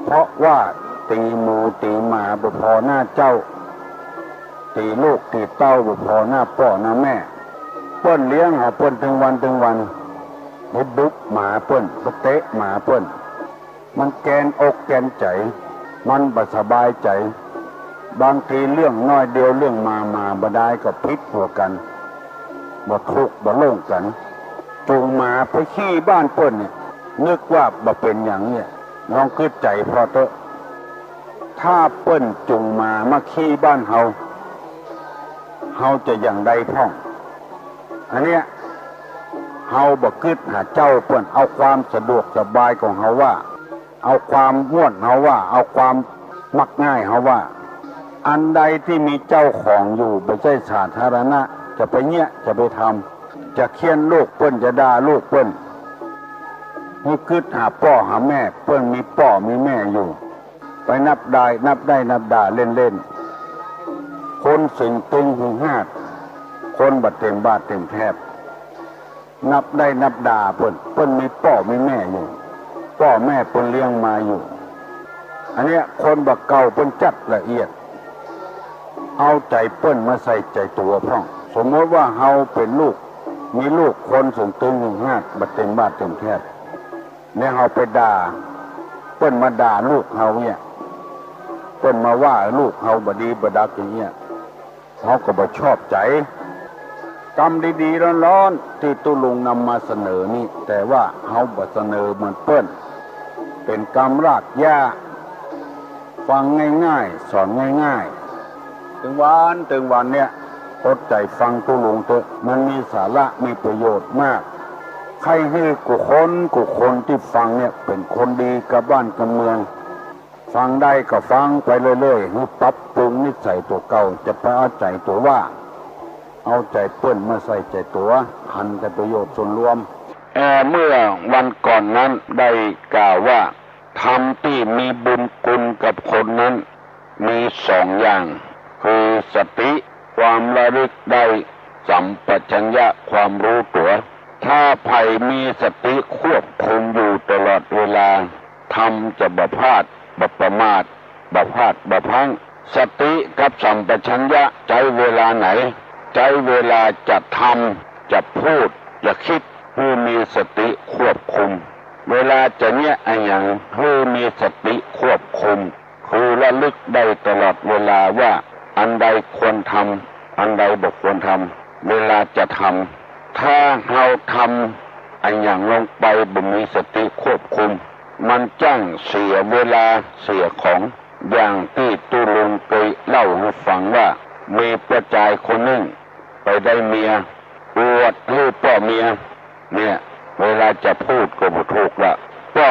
เพราะว่าตี๋หมูตี๋หมาบ่ผ่อหน้าเจ้า ตี๋ลูกตี๋เต้าบ่ผ่อหน้าป้อหน้าแม่ เปิ้นเลี้ยงหาเปิ้นตึงวันตึงวัน ไปบุบหมาเปิ้น ไปเตะหมาเปิ้น มันแกนอกแกนใจ๋ มันบ่สบายใจ๋ บางทีเรื่องน้อยเดียว เรื่องหมา หมาบ่ดายก็ผิดหัวกั๋น บ่ถูกบ่โล่งกั๋น จูงหมาไปขี้บ้านเปิ้นเนี่ย นึกว่าบ่เป๋นหยังเนี่ย ลองกึ๊ดใจ๋ผ่อเต๊อะ ถ้าเปิ้นจูงหมามาขี้บ้านเฮา เฮาจะอย่างใดพ่อง อันเนี้ย เฮาบ่กึ๊ดหาเจ้าเปิ้น เอาความสะดวกสบายของเฮาว่า เอาความม่วนเฮาว่า เอาความมักง่ายเฮาว่า อันใดตี้มีเจ้าของอยู่ บ่ใจ้สาธารณะ จะไปเยียะ จะไปทำ จะเฆี่ยนลูกเปิ้น จะด่าลูกเปิ้น หื้อกึ๊ดหาป้อหาแม่ เปิ้นมีป้อมีแม่อยู่ ไปนับได้ นับได้นับดาเล่นๆ คนเสียงตึงหึงหาด คนบ่เต็มบ้านเต็มแถบ นับได้นับดาเปิ้น เปิ้นมีป้อมีแม่อยู่ ป้อแม่เปิ้นเลี้ยงมาอยู่ อันเนี้ยคนบ่าเก่าเปิ้นจัดละเอียด เอาใจ๋เปิ้นมาใส่ใจ๋ตั๋วพ่อง สมมุติว่าเฮาเป๋นลูก มีลูกคนเสียงตึงหึงหาด บ่เต็มบ้านเต็มแถบ แล้วเฮาไปด่า เปิ้นมาด่าลูกเฮาเนี่ย เปิ้นมาว่าลูกเฮาบ่ดีบ่ดักอย่างเนี้ย เฮาก็บ่ชอบใจ๋ กำดีๆ ร้อนๆ ตี้ตุ๊ลุงนำมาเสนอนี่ แต่ว่าเฮาบ่เสนอเหมือนเปิ้น เป๋นกำรากหญ้า ฟังง่ายๆ สอนง่ายๆ ตึงวันตึงวันเนี่ย อดใจ๋ฟังตุ๊ลุงเต๊อะ มันมีสาระ มีประโยชน์มาก ใค่หื้อกู้คนกู้คนตี้ฟังเนี่ย เป๋นคนดีกับบ้านกับเมือง ฟังได้ก็ฟังไปเรื่อยๆ หื้อปรับปรุงนิสัยตั๋วเก่า จะไปเอาใจ๋ตั๋วว่า เอาใจ๋เปิ้นมาใส่ใจ๋ตั๋ว หันแต่ประโยชน์ส่วนรวม เอ่อ เมื่อวันก่อนนั้นได้กล่าวว่า ธรรมตี้มีบุญคุณกับคนนั้น มีสองอย่าง คือสติ ความระลึกได้ สัมปชัญญะ ความรู้ตั๋ว ถ้าใผมีสติควบคุมอยู่ตลอดเวลา ธรรมจะบ่พลาด บ่ประมาท บ่พลาด บ่พลั้ง สติกับสัมปชัญญะใจ๊เวลาไหน ใจ๊เวลาจะทำ จะพูด จะกึ๊ด หื้อมีสติควบคุม เวลาจะเยียะอะหยัง หื้อมีสติควบคุม คือระลึกได้ตลอดเวลาว่าอันใดควรทำ อันใดบ่ควรทำ เวลาจะทำ ถ้าเฮาทำอะหยังลงไปบ่มีสติควบคุม มันจ้างเสียเวลาเสียของ อย่างตี้ตุ๊ลุงเกยเล่าหื้อฟังว่า มีป้อจายคนนึ่งไปได้เมีย อวดหื้อป้อเมีย เนี่ย เวลาจะพูดก็บ่ถูกละ ป้อ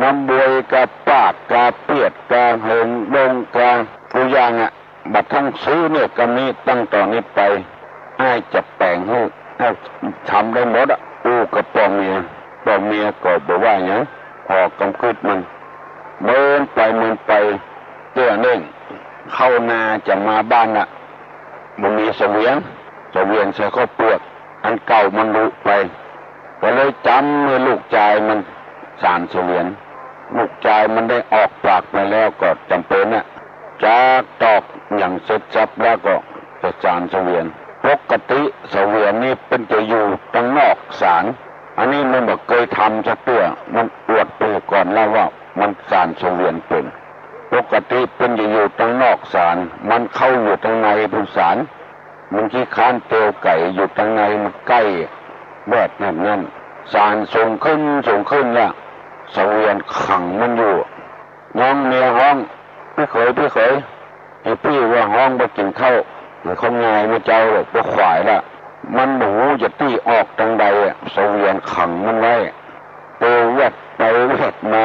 น้ำบวยกาปากกาเปียดกาเหิงดงกา กู้อย่างอะ บ่ต้องซื้อเนี่ย กำนี้ ตั้งต่อนี้ไป อ้ายจะแป๋งหื้อ อ้ายทำได้หมดอะ อู้กับป้อเมีย ป้อเมียก็บ่ว่าหยัง ผ่อกำกึ๊ดมัน เมินไปเมินไป เตื้อเน่ง เข้านาจะมาบ้านน่ะ บ่มีเสวียน เสวียนใส่ข้าวเปือก อันเก่ามันหลุไป ก็เลยจ๋ำหื้อลูกจายมันสานเสวียน ลูกจายมันได้ออกปากไปแล้วก็จ๋ำเป๋นน่ะ จากตอกหยังเสร็จสับแล้วก็จะสานเสวียน ปกติเสวียนนี่เปิ้นจะอยู่ตังนอกศาล อันนี้มันบ่เกยทำสักเตื้อ มันอวดไปก่อนแล้วว่ามันสานเสวียนเป๋น ปกติเปิ้นจะอยู่ตังนอกศาล มันเข้าอยู่ตังในปู้นศาล มันขี้ค้านเตียวไก๋ อยู่ตังในมันใก้แวดนั้นนั้น สานสูงขึ้นสูงขึ้นละ เสวียนขังมันอยู่ น้องเมียฮ้อง ปี้เขย ปี้เขย ไอ้ปี้ว่าฮ้องไปกิ๋นข้าว หื้อข้าวงายมาเจ้า บ่ขวายละ มันบ่ฮู้จะตี้ออกตังใดอะ เสวียนขังมันไว้ เตียวแวดไปแวดมา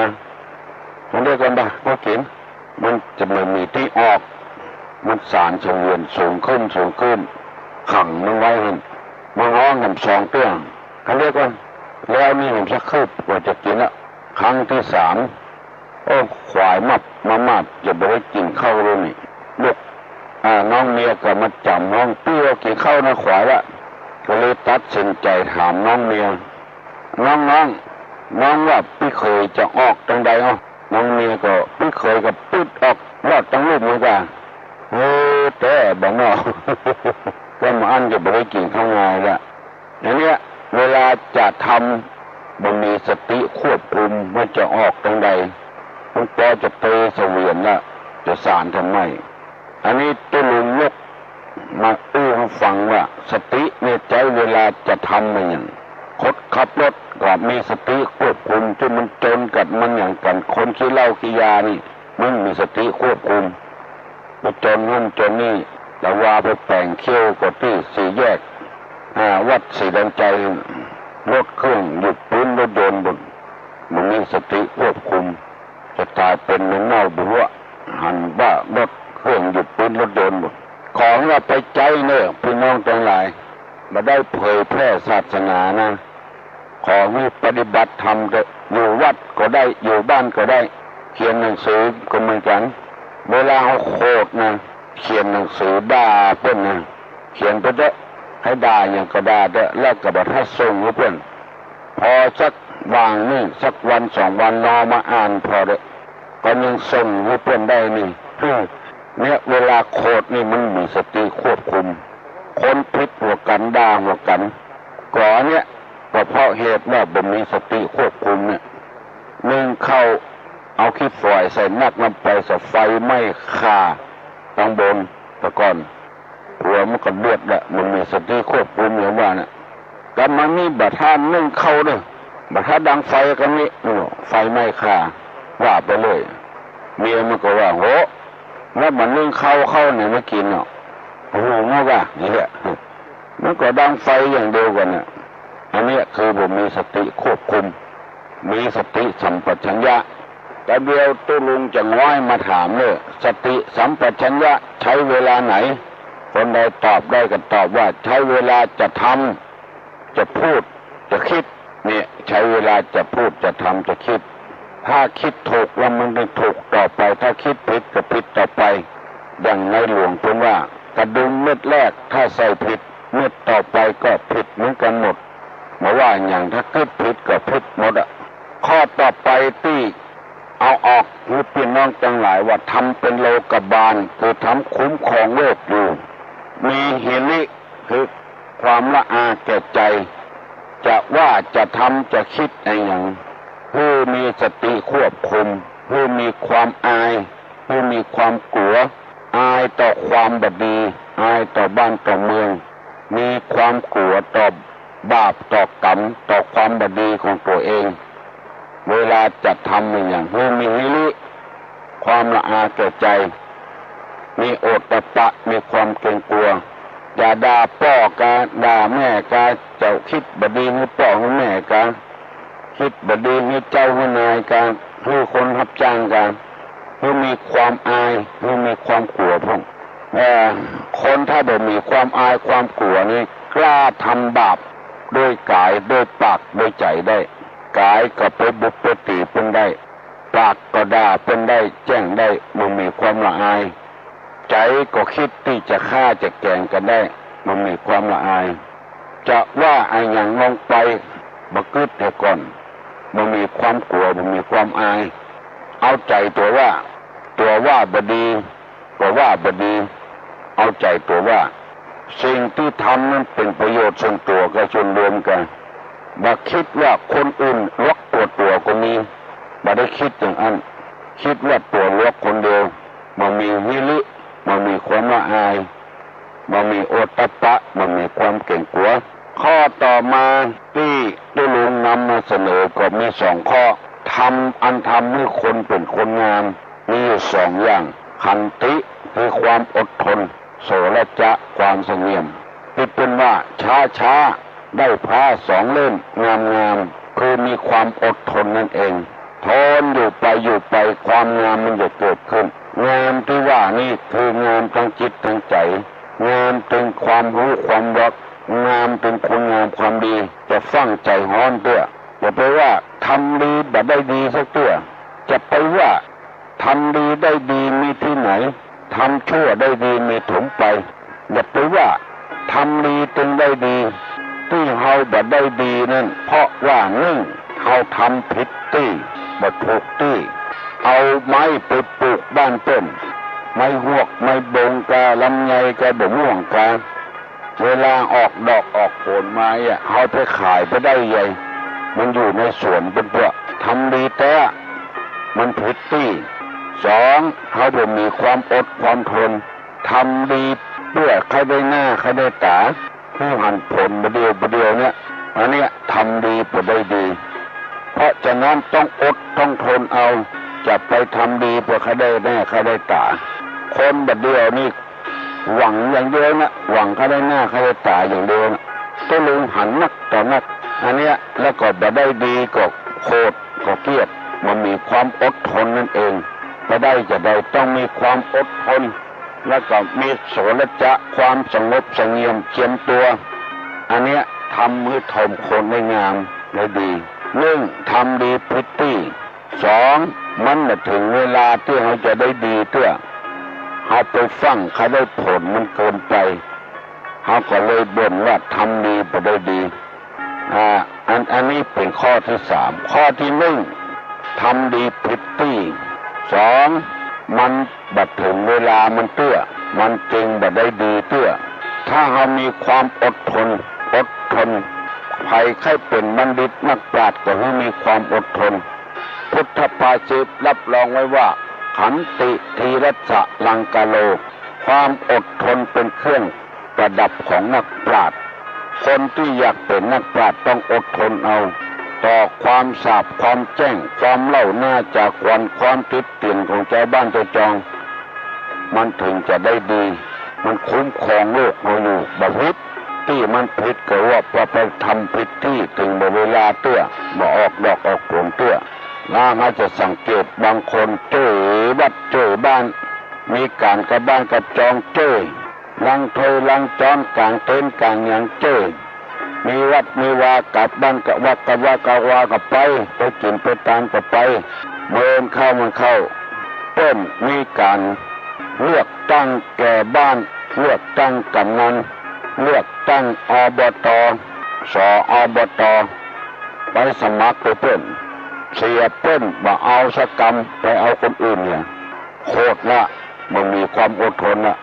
มันเรียกกันบ่า พอกิ๋น มันจะบ่มีตี้ออก มันสานเสวียนสูงขึ้นสูงขึ้น ขังมันไว้หั้น มันฮ้องแหมสองเตื้อ เขาเรียกว่า แล้วนี่แหมสักคืบกว่าจะกิ๋นละ ครั้งตี้สาม โอ้ ขวายมับมามับ จะบ่ได้กิ๋นข้าวแล้วนี่ ลูก อ่า น้องเมียก็มาจ๋ำฮ้อง ปี้ว่ากิ๋นข้าวนะ ขวายละ ก็เลยตัดสินใจ๋ถามน้องเมีย น้อง น้อง น้องว่าปี้เขยจะออกตังใดอ้อ น้องเมียก็ ปี้เขยก็ปึ๊ดออกลอดตังลุ่มเหมือนกั๋น เออ แต๊บ่นอ ก็มาอั้นจะบ่ได้กิ๋นข้าวงายละ อันเนี้ย เวลาจะทำบ่มีสติควบคุมว่าจะออกตังใด หลวงปอจะเตเสวียนละ จะสานทำไม อันนี้ตุ๊ลุงยกมาอู้หื้อฟังว่า สติเนี่ยใจ๊เวลาจะทำอะหยัง คนขับรถก็มีสติควบคุม ตี้มันจนกั๋นมันหยังกั๋น คนขี้เหล้าขี้ยานี่ มันมีสติควบคุม ไปจนหั้นจนนี่ แต่ว่าไปแป๋งเขี้ยวก็ตี้สี่แยก อ่า วัดศรีดอนชัย รถเครื่องหยุดปื๊ด รถยนต์บ่ บ่มีสติควบคุม จะต๋ายเป๋นเหม็นเน่าบ่ฮู้ หันว่ารถเครื่องหยุดปื๊ด รถยนต์บ่ ขอหื้อเอาไปใจ๊เน่อ ปี้น้องตังหลาย บ่ได้เผยแผ่ศาสนานะ ขอหื้อปฏิบัติธรรมเต๊อะ อยู่วัดก็ได้ อยู่บ้านก็ได้ เขียนหนังสือก็เหมือนกั๋น เวลาเฮาโขดนะ เขียนหนังสือด่าเปิ้นนะ เขียนไปเต๊อะ ใผด่าหยังก็ด่าเต๊อะ แล้วก็บ่ทันส่งหื้อเปิ้น พอสักวางนึ่ง สักวันสองวันนอมาอ่านผ่อเต๊อะ ก็ยังส่งหื้อเปิ้นได้นี่ เนี่ย เวลาโขดนี่มันมีสติควบคุม คนผิดหัวกั๋น ด่าหัวกั๋น ก็อันเนี้ย ก็เพราะเหตุว่าบ่มีสติควบคุมเนี่ย นึ่งข้าว เอาขี้ฝอยใส่นักนำไป ใส่ไฟไหม้ฆ่าตังบน แต่ก่อน หัวมันก็เดือดละ บ่มีสติควบคุมอย่างว่าน่ะ กำมานี่บ่ทันนึ่งข้าวเน่อ บ่ทันดังไฟกำนี้ ไฟไหม้ฆ่า ว่าไปเลย เมียมันก็ว่า โห แล้วบ่นึ่งข้าว ข้าวไหนมากิ๋นเนาะ โอ้โห มันว่าอย่างนี้แหละ มันก็ดังไฟอย่างเดียวกั๋นน่ะ อันเนี้ยคือบ่มีสติควบคุม มีสติสัมปชัญญะ แต่เดี๋ยวตุ๊ลุงจะง้อยมาถามเน่อ สติสัมปชัญญะใจ๊เวลาไหน คนใดตอบได้ก็ตอบว่าใจ๊เวลาจะทำ จะพูด จะคิด เนี่ย ใจ๊เวลาจะพูด จะทำ จะคิด ถ้าคิดถูกแล้วมันก็ถูกต่อไป ถ้าคิดผิดก็ผิดต่อไป อย่างในหลวงเปิ้นว่า กระดุมเม็ดแรกถ้าใส่ผิด เม็ดต่อไปก็ผิดเหมือนกั๋นหมด บ่ว่าหยัง ถ้ากึ๊ดผิดก็ผิดหมดอะ ข้อต่อไปตี้เอาออกหื้อปี้น้องตังหลายว่า ทำเป๋นโลกบาล คือทำคุ้มครองโลกอยู่ มีหิริ คือความละอาแก่ใจ๋ จะว่าจะทำจะคิดอะหยัง หื้อมีสติควบคุม หื้อมีความอาย หื้อมีความกั๋ว อายต่อความบ่ดี อายต่อบ้านต่อเมือง มีความกั๋วต่อบาปต่อกรรม ต่อความบ่ดีของตั๋วเอง เวลาจะทำอะหยัง หื้อมีหิริ ความละอาแก่ใจ๋ มีโอตตัปปะ มีความเกรงกลัว อย่าด่าป้อกา ด่าแม่กา เจ้าคิดบ่ดีหื้อป้อหื้อแม่กา คิดบ่ดีหื้อเจ้าหื้อนายกา หื้อคนฮับจ้างกา หื้อมีความอาย หื้อมีความกั๋วพ่อง เอ่อ คนถ้าบ่มีความอายความกั๋วนี่ กล้าทำบาปโดยก๋าย โดยปาก โดยใจ๋ได้ ก๋ายก็ไปบุบไปตี๋เปิ้นได้ ปากก็ด่าเปิ้นได้แจ้งได้ บ่มีความละอาย ใจ๋ก็กึ๊ดตี้จะฆ่าจะแก๋งกั๋นได้ บ่มีความละอาย จะว่าอะหยังลงไป บ่กึ๊ดเหียก่อน บ่มีความกั๋ว บ่มีความอาย เอาใจ๋ตั๋วว่า ตั๋วว่าบ่ดี ก็ว่าบ่ดี เอาใจ๋ตั๋วว่า สิ่งตี้ทำนั้นเป๋นประโยชน์ส่วนตั๋วกับส่วนรวมกั๋น บ่กึ๊ดว่าคนอื่นลวกตั๋ว ตั๋วก็มี บ่ได้กึ๊ดอย่างอั้น กึ๊ดว่าตั๋วลวกคนเดียว บ่มีหิริ บ่มีความละอาย บ่มีโอตตัปปะ บ่มีความเก๋งกั๋ว ข้อต่อมาตี้ตุ๊ลุงนำมาเสนอก็มีสองข้อ ธรรมอันทำหื้อคนเป๋นคนงาม มีอยู่สองอย่าง ขันติ คือความอดทน โสรจะ ความสงบเงี่ยม ตี้เปิ้นว่า ช้าๆ ได้ผ้าสองเล่มงามๆ คือมีความอดทนนั่นเอง ทนอยู่ไปอยู่ไป ความงามมันจะเกิดขึ้น งามตี้ว่านี้คืองามตึงจิตตึงใจ๋ งามตึงความฮู้ความรอบ งามตึงคุณงามความดี จะฟั่งใจ๋ฮ้อนเตื้อ อย่าไปว่าทำดีบ่ได้ดีสักเตื้อ จะไปว่า ทำดีได้ดีมีตี้ไหน ทำชั่วได้ดีมีถมไป อย่าไปว่า ทำดีตึงได้ดี ตี้เฮาบ่ได้ดีนั้น เพราะว่านึ่ง เฮาทำผิดตี้ บ่ถูกตี้ เอาไม้ไปปูกบ้านเปิ้น ไม้ฮวก ไม้บงกา ลำไยกา บ่าม่วงกา เวลาออกดอกออกผลมาเนี่ย เฮาไปขายบ่ได้ใย มันอยู่ในสวนเปิ้นเปื้อ ทำดีแต๊ มันผิดตี้ สอง เฮาบ่มีความอดความทน ทำดีเปื้อใค่ได้หน้าใค่ได้ต๋า หื้อหันผลบ่าเดี่ยวบ่าเดี่ยวเนี่ย อันเนี้ยทำดีบ่ได้ดี เพราะฉะนั้นต้องอดต้องทนเอา จะไปทำดีเปื้อใค่ได้หน้าใค่ได้ต๋า คนบ่าเดี่ยวนี้ หวังอย่างเดียวนะ หวังใค่ได้หน้าใค่ได้ต๋าอย่างเดียวนะ ตุ๊ลุงหันนักต่อนัก อันเนี้ย แล้วก็บ่ได้ดีก็โขดก็เกลียด บ่มีความอดทนนั่นเอง บ่ได้จะได้ต้องมีความอดทน แล้วก็มีโสรจะ ความสงบสงเงียมเจียมตั๋ว อันเนี้ยทำหื้อถ่อมคนได้งามได้ดี นึ่ง ทำดีผิดตี้ สอง มันบ่าเถิงเวลาตี้เฮาจะได้ดีเตื้อ เฮาไปฟั่งใค่ได้ผลมันเกินไป เฮาก็เลยบ่นว่าทำดีบ่ได้ดี อ่า อัน อันนี้เป๋นข้อตี้สาม ข้อตี้นึ่ง ทำดีผิดตี้ สอง มันบ่าเถิงเวลามันเตื้อ มันจึงบ่ได้ดีเตื้อ ถ้าเฮามีความอดทน อดทน ใผใค่เป๋นบัณฑิตนักปราชญ์ก็หื้อมีความอดทน พุทธภาษิตรับรองไว้ว่า ขันติ ธีรัสสะ ลังกาโล ความอดทนเป๋นเครื่องประดับของนักปราชญ์ คนตี้อยากเป๋นนักปราชญ์ต้องอดทนเอา ต่อความสาบความแจ้ง ความเล่าหน้าจ๋าขวัญ ความติเตี๋ยนของจาวบ้านจาวจอง มันเถิงจะได้ดี มันคุ้มครองโลกเฮาอยู่ บ่ผิด ตี้มันผิดก็ว่าพอไปทำผิดตี้ เถิงบ่าเวลาเตื้อ บ่าออกดอกออกผลเตื้อ แล้วเฮาจะสังเกตบางคนจ้วยวัดจ้วยบ้าน มีก๋านกับบ้านกับจองจ้วย ล้างถ้วยล้างจ๊อน ก๋างเต็นท์ก๋างหยังจ้วย มีวัดมีวา กับบ้านกับวัด กับวัดกับวาก็ไป ไปกิ๋นไปตานก็ไป เมินเข้ามันเข้า เปิ้นมีก๋านเลือกตั้งแก่บ้าน เลือกตั้งก๋ำนัน เลือกตั้ง อบต. ส อบต. ไปสมัครไปเปิ้น เสียเปิ้นบ่เอาสักกำ ไปเอาคนอื่นเนี่ย โขดละ บ่มีความอดทนละ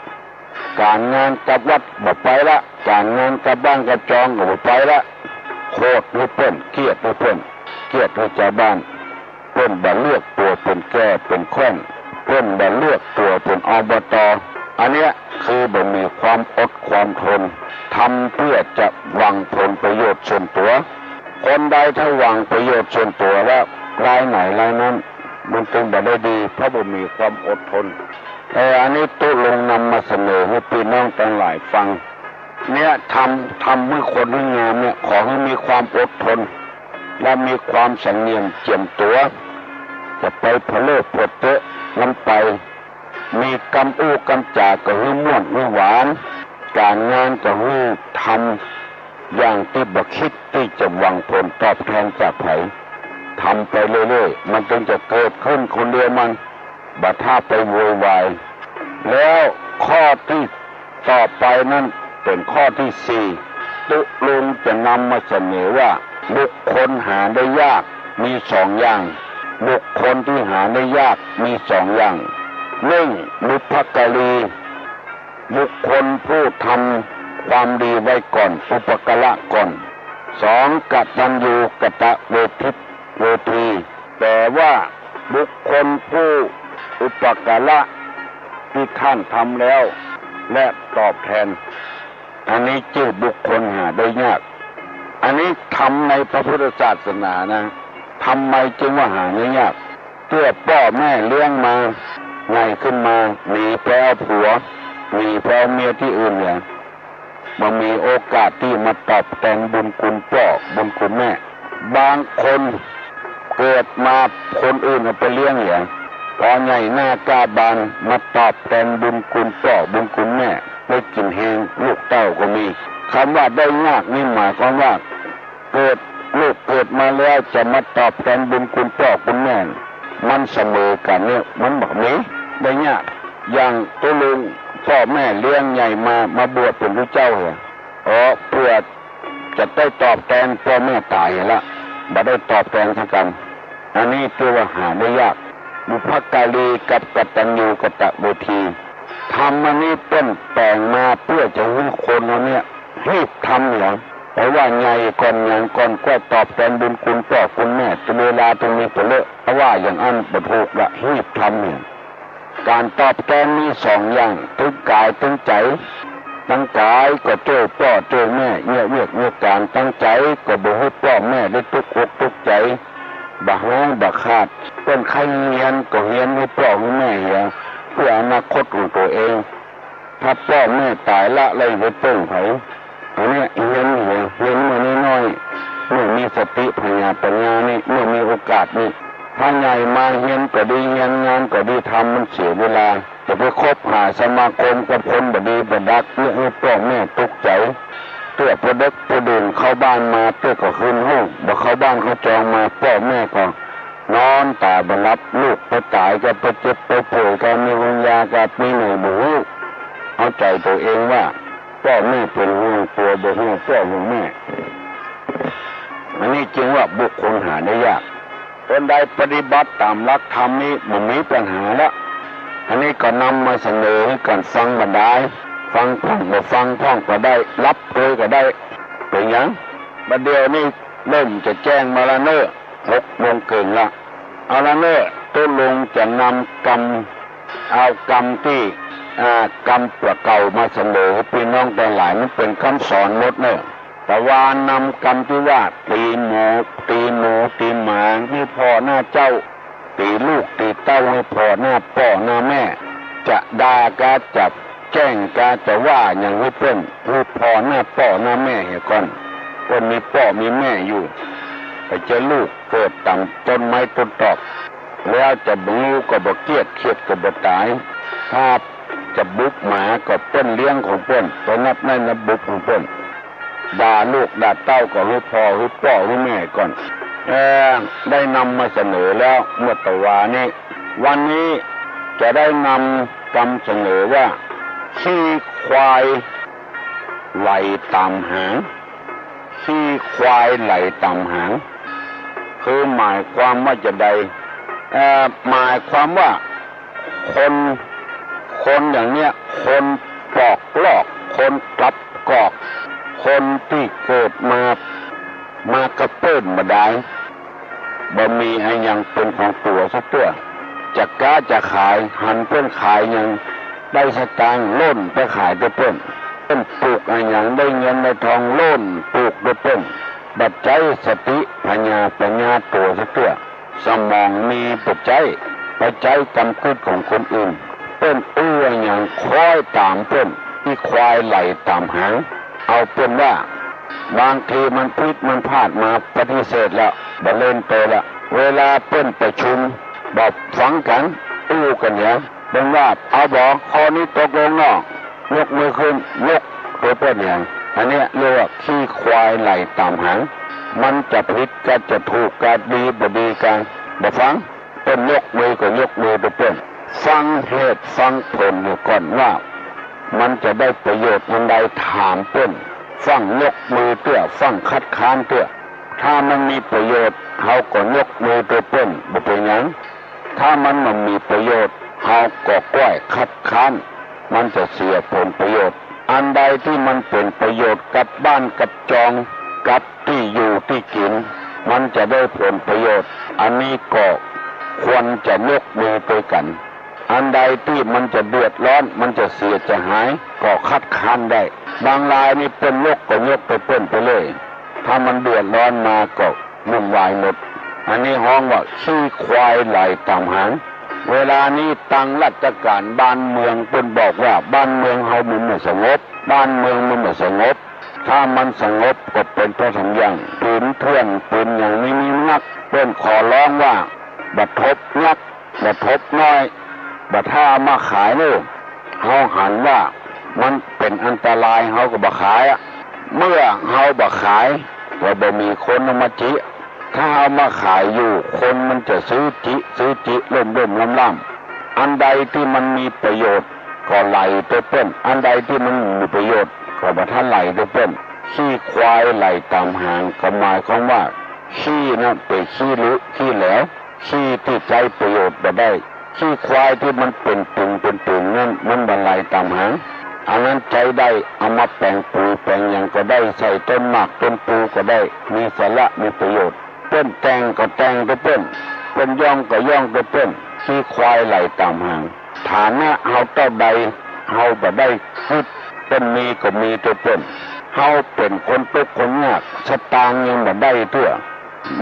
ก๋านงานกับวัดบ่ไปละ ก๋านงานกับบ้านกับจองก็บ่ไปละ โขดหื้อเปิ้น เกลียดหื้อเปิ้น เกลียดหื้อจาวบ้าน เปิ้นบ่เลือกตั๋วเป๋นแก่เป๋นแคว่น เปิ้นบ่เลือกตั๋วเป๋น อบต. อันเนี้ยคือบ่มีความอดความทน ทำเปื้อจะหวังผลประโยชน์ส่วนตั๋ว คนใดถ้าหวังประโยชน์ส่วนตั๋วแล้ว รายไหนรายนั้น มันจึงบ่ได้ดี เพราะบ่มีความอดทน เออ อันนี้ตุ๊ลุงนำมาเสนอหื้อปี้น้องตังหลายฟัง เนี่ย ทำ ทำหื้อคนหื้องามเนี่ย ขอหื้อมีความอดทน และมีความสงเงียมเจียมตั๋ว จะไปผะเลิดผะเตอะนำไป มีกำอู้กำจ๋าก็หื้อม่วนหื้อหวาน ก๋านงานก็หื้อทำอย่างตี้บ่คิดตี้จะหวังผลตอบแตนจากใผ ทำไปเรื่อยๆ มันจึงจะเกิดขึ้นคนเดียวมัน บ่ถ้าไปโวยวาย แล้วข้อตี้ต่อไปนั้นเป๋นข้อตี้สี่ ตุ๊ลุงจะนำมาเสนอว่า บุคคลหาได้ยากมีสองอย่าง บุคคลตี้หาได้ยากมีสองอย่าง นึ่ง บุพการี บุคคลผู้ทำความดีไว้ก่อน อุปการะก่อน สอง กตัญญูกตเวทิ เวที แต่ว่าบุคคลผู้อุปการะตี้ต้านทำแล้ว และตอบแตน อันนี้จื้อบุคคลหาได้ยาก อันนี้ธรรมในพระพุทธศาสนานะ ทำไมจึงว่าหาได้ยาก เตื้อป้อแม่เลี้ยงมา ใหญ่ขึ้นมา หนีไปเอาผัว หนีไปเอาเมียตี้อื่นเนี่ย บ่มีโอกาสตี้มาตอบแตนบุญคุณป้อบุญคุณแม่ บางคนเกิดมาคนอื่นเอาไปเลี้ยงเนี่ย ปอใหญ่หน้าก้าบานมาตอบแตนบุญคุณป้อบุญคุณแม่ ได้กิ๋นแฮงลูกเต้าก็มี กำว่าได้ยากนี่หมายความว่า เกิดลูกเกิดมาแล้วจะมาตอบแตนบุญคุณป้อคุณแม่ มันเสมอกั๋นเนี่ย มันบ่มี ได้ยาก อย่างตุ๊ลุงป้อแม่เลี้ยงใหญ่มา มาบวชเป๋นพระเจ้าเหรอ อ๋อ เปื้อจะได้ตอบแตนป้อแม่ต๋ายละ บ่ได้ตอบแตนสักกำ อันนี้เตื้อว่าหาได้ยาก บุพการีกับกตัญญูกตเวที ธรรมอันนี้เปิ้นแต่งมาเปื้อจะหื้อคนเฮาเนี่ย ฮีบทำเนี่ย เพราะว่าใหญ่ก่อนหยังก่อนก็ตอบแตนบุญคุณป้อคุณแม่ เวลาตรงนี้เป๋นเลอะ เพราะว่าอย่างอั้นบ่ถูกละ ฮีบทำเนี่ย ก๋านตอบแตนมีสองอย่าง ตึงก๋ายตึงใจ๋ ตึงก๋ายก็จ้วยป้อจ้วยแม่ เยียะเวียกเยียะก๋าน ตึงใจ๋ก็บ่หื้อป้อแม่ได้ตุ๊กอกตุ๊กใจ๋ บ่ฮ้องบ่ขาด เปิ้นใค่เฮียนก็เฮียนหื้อป้อหื้อแม่เหีย เปื้ออนาคตของตั๋วเอง ถ้าป้อแม่ต๋ายละ แล้วจะไปเปิ้งใผ อันเนี้ยเฮียนเหีย เฮียนเมื่อน้อยๆ เมื่อมีสติผญาปั๋ญญานี่ เมื่อมีโอกาสนี่ ถ้าใหญ่มาเฮียนก็ดี เฮียนงานก็ดี ทำมันเสียเวลา จะไปคบหาสมาคมกับคนบ่ดีบ่ดัก เยียะหื้อป้อแม่ตุ๊กใจ๋ เตื้อพอเดิ็กพอดื่นเข้าบ้านมา เตื้อก็คืนห้อง บ่เข้าบ้านเข้าจองมา ป้อแม่ก็ นอนต๋าบ่หลับ ลูกไปต๋ายก็ไปเจ็บไปป่วยก็มีโฮงยาก็มีไหนบ่ฮู้ เอาใจ๋ตั๋วเองว่าป้อแม่เป๋นห่วงตั๋วบ่ห่วงป้อห่วงแม่ อันนี้จึงว่าบุคคลหาได้ยาก คนใดปฏิบัติต๋ามหลักธรรมนี้บ่มีปัญหาละ อันนี้ก็นำมาเสนอหื้อกั๋นฟังบ่ดาย ฟังพ่องบ่ฟังพ่องก็ได้ หลับตวยก็ได้ เป๋นหยัง บ่าเดี่ยวนี้เริ่มจะแจ้งมาละเน่อ หกโมงเกิ่งละ เอาละเน่อ ตุ๊ลุงจะนำกำ เอากำตี้ อ่า กำเก่ามาเสนอหื้อปี้น้องตังหลาย มันเป๋นกำสอนหมดเน่อ ตะวานำกำตี้ว่า ตี๋หมู ตี๋หมู ตี๋หมา หื้อผ่อหน้าเจ้า ตี๋ลูก ตี๋เต้า หื้อผ่อหน้าป้อหน้าแม่ จะด่ากา จะแจ้งกา จะว่าหยังหื้อเปิ้น หื้อผ่อหน้าป้อหน้าแม่เหียก่อน เปิ้นมีป้อมีแม่อยู่ ไปเจอลูก เกิดต๋ามต้นไม้ต้นตอก แล้วจะบ่ฮู้ก็บ่เกลียด เกลียดก็บ่ต๋าย ถ้าจะบุบหมาก็เปิ้นเลี้ยงของเปิ้น ไปนับได้นับบุบของเปิ้น ด่าลูกด่าเต้าก็หื้อผ่อหื้อป้อหื้อแม่ก่อน เอ่อ ได้นำมาเสนอแล้วเมื่อตะวานี้ วันนี้จะได้นำกำเสนอว่า ขี้ควายไหลต๋ามหาง ขี้ควายไหลต๋ามหาง คือหมายความว่าจาใด เอ่อ หมายความว่า คน คนอย่างเนี้ย คนปอกลอก คนกลับกอก คนตี้เกิดมา มากระเปิ้นบ่ดาย บ่มีอะหยังเป๋นของตั๋วสักเตื้อ จะก๊าจะขาย หันเปิ้นขายหยัง ได้สตางค์โล่นไปขายตวยเปิ้น เปิ้นปลูกอะหยัง ได้เงินได้ทองโล่นปลูกตวยเปิ้น บ่ใจ๊สติผญาปัญญาตั๋วสักเตื้อ สมองมีบ่ใจ๊ ไปใจ๊กำกึ๊ดของคนอื่น เปิ้นอู้อะหยังคอยต๋ามเปิ้น อี้ควายไหลต๋ามหาง เอาเปิ้นว่า บางทีมันผิดมันพลาดมาปฏิเสธแล้ว บ่เล่นโตแล้ว เวลาเปิ้นประชุม บ่ฟังกั๋น อู้กั๋นเหีย เปิ้นว่า เอาบ่ ข้อนี้ตกลงเนาะ ยกมือขึ้น ยก โตเปิ้นแหง อันเนี้ยเรียกว่าขี้ควายไหล่ต่ำหาง มันจะผิดกั๋นจะถูกกั๋น ดีบ่ดีกั๋น บ่ฟัง เปิ้นยกมือก็ยกมือโตเปิ้น ฟังเหตุฟังผลเหียก่อนว่า มันจะได้ประโยชน์อันใด ถามเปิ้น ฟั่งยกมือเตื้อ ฟั่งคัดค้านเตื้อ ถ้ามันมีประโยชน์ เฮาก็ยกมือโตเปิ้น บ่เป๋นหยัง ถ้ามันบ่มีประโยชน์ เฮาก็ก้อยคัดค้าน มันจะเสียผลประโยชน์ อันใดตี้มันเป๋นประโยชน์กับบ้านกับจอง กับตี้อยู่ตี้กิ๋น มันจะได้ผลประโยชน์ อันนี้ก็ควรจะยกมือตวยกั๋น อันใดตี้มันจะเดือดร้อน มันจะเสียจะหาย ก็คัดค้านได้ บางรายนี่เปิ้นยกก็ยกไปเปิ้นไปเลย ถ้ามันเดือดร้อนมาก็วุ่นวายหมด อันนี้ฮ้องว่าขี้ควายไหล่ต่ำหาง เวลานี้ตังราชก๋านบ้านเมืองเปิ้นบอกว่าบ้านเมืองเฮามันบ่สงบ บ้านเมืองมันบ่สงบ ถ้ามันสงบก็เป๋นเพราะสองอย่าง ปืนเถื่อน ปืนหยังนี่มีนัก เปิ้นขอร้องว่า บ่าทบยักษ์ บ่าทบน้อย บ่าถ้าเอามาขายเน่อ เฮาหันว่ามันเป๋นอันตราย เฮาก็บ่ขายอะ เมื่อเฮาบ่ขาย ก็บ่มีคนเอามาจิ ถ้าเฮามาขายอยู่ คนมันจะซื้อจิ ซื้อจิ ล่มๆ ล่ำๆ อันใดตี้มันมีประโยชน์ ก็ไหล่ตวยเปิ้น อันใดตี้มันบ่มีประโยชน์ ก็บ่าถ้าไหล่ตวยเปิ้น ขี้ควายไหล่ต่ำหาง ก็หมายความว่า ขี้นั้นเป๋นขี้ลุขี้แหลว ขี้ตี้ใจ๊ประโยชน์บ่ได้ ขี้ควายตี้มันเป๋นปึงเป๋นปึงนั้น มันบ่ไหล่ต่ำหาง อันนั้นใจ๊ได้ เอามาแป๋งปุ๋ยแป๋งหยังก็ได้ ใส่ต้นหมากต้นปูก็ได้ มีสาระมีประโยชน์ เปิ้นแต่งก็แต่งตวยเปิ้น เปิ้นย่องก็ย่องตวยเปิ้น ขี้ควายไหล่ต่ำหาง ฐานะเฮาเต้าใด เฮาบ่ได้กึ๊ด เปิ้นมีก็มีตวยเปิ้น เฮาเป๋นคนตุ๊กข์คนยาก สตางค์ยังบ่ได้เตื้อ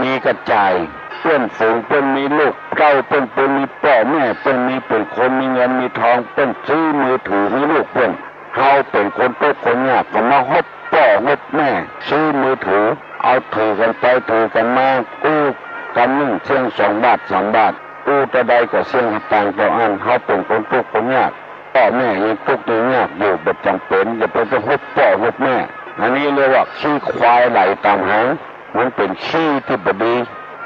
มีก้าจ่าย เปื้อนฝูงเปิ้นมีลูกเต้าเปิ้น เปิ้นมีป้อแม่ เปิ้นมีเป๋นคนมีเงินมีทอง เปิ้นซื้อมือถือหื้อลูกเปิ้น เฮาเป๋นคนตุ๊กข์คนยากก็มาฮบป้อฮบแม่ ซื้อมือถือ เอาถือกั๋นไปถือกั๋นมา อู้กำนึ่งเสี้ยงสองบาทสามบาท อู้เต้าใดก็เสี้ยงสตางค์เต้าอั้น เฮาเป๋นคนตุ๊กข์คนยาก ป้อแม่ยังตุ๊กข์ยังยากอยู่ บ่จ๋ำเป๋น อย่าไปฮบป้อฮบแม่ อันนี้เรียกว่าขี้ควายไหล่ต่ำหาง มันเป๋นขี้ตี้บ่ดี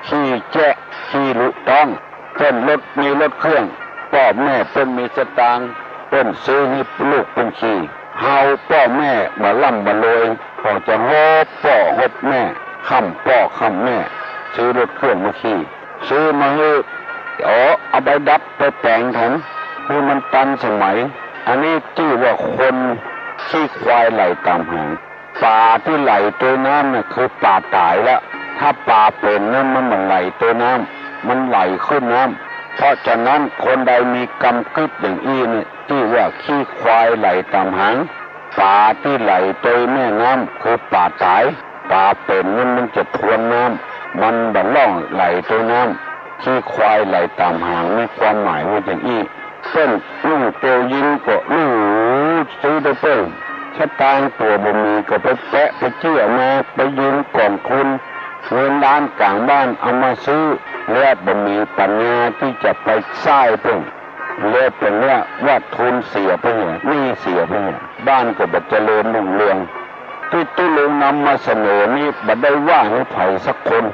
ขี้แจ๊ะ ขี้ลุต้อง เปิ้นรถมีรถเครื่อง ป้อแม่เปิ้นมีสตางค์ เปิ้นซื้อหื้อลูกเปิ้นขี่ เฮาป้อแม่บ่ร่ำบ่รวย ก็จะฮบป้อฮบแม่ ค้ำป้อค้ำแม่ ซื้อรถเครื่องมาขี่ ซื้อมาหื้อ อ๋อ เอาไปดัดไปแป๋งหัน หื้อมันตันสมัย อันนี้จื้อว่าคนขี้ควายไหล่ต่ำหาง ป๋าตี้ไหลตวยน้ำน่ะคือป๋าต๋ายละ ถ้าป๋าเป๋นนั้นมันบ่ไหลตวยน้ำ มันไหลขึ้นน้ำ เพราะฉะนั้นคนใดมีกำกึ๊ดอย่างอี้เนี่ย ตี้ว่าขี้ควายไหล่ต่ำหาง ป๋าตี้ไหลตวยแม่น้ำคือป๋าต๋าย ป๋าเป๋นนั้นมันจะทวนน้ำ มันบ่ล่องไหลตวยน้ำ ขี้ควายไหล่ต่ำหางมีความหมายว่าอย่างอี้ เปิ้นอู้เตียวยินก็อู้ซื้อตวยเปิ้น สตางค์ตั๋วบ่มีก็ไปแปะไปเจื้อมา ไปยืมกองทุน เงินล้านก๋างบ้านเอามาซื้อ แล้วบ่มีปัญญาตี้จะไปใจ๊เปิ้น แล้วเปิ้นว่า ว่าทุนเสียไปเหีย หนี้เสียไปเหีย บ้านก็บ่เจริญรุ่งเรือง ตี้ตุ๊ลุงนำมาเสนอนี้บ่ได้ว่าหื้อใผสักคน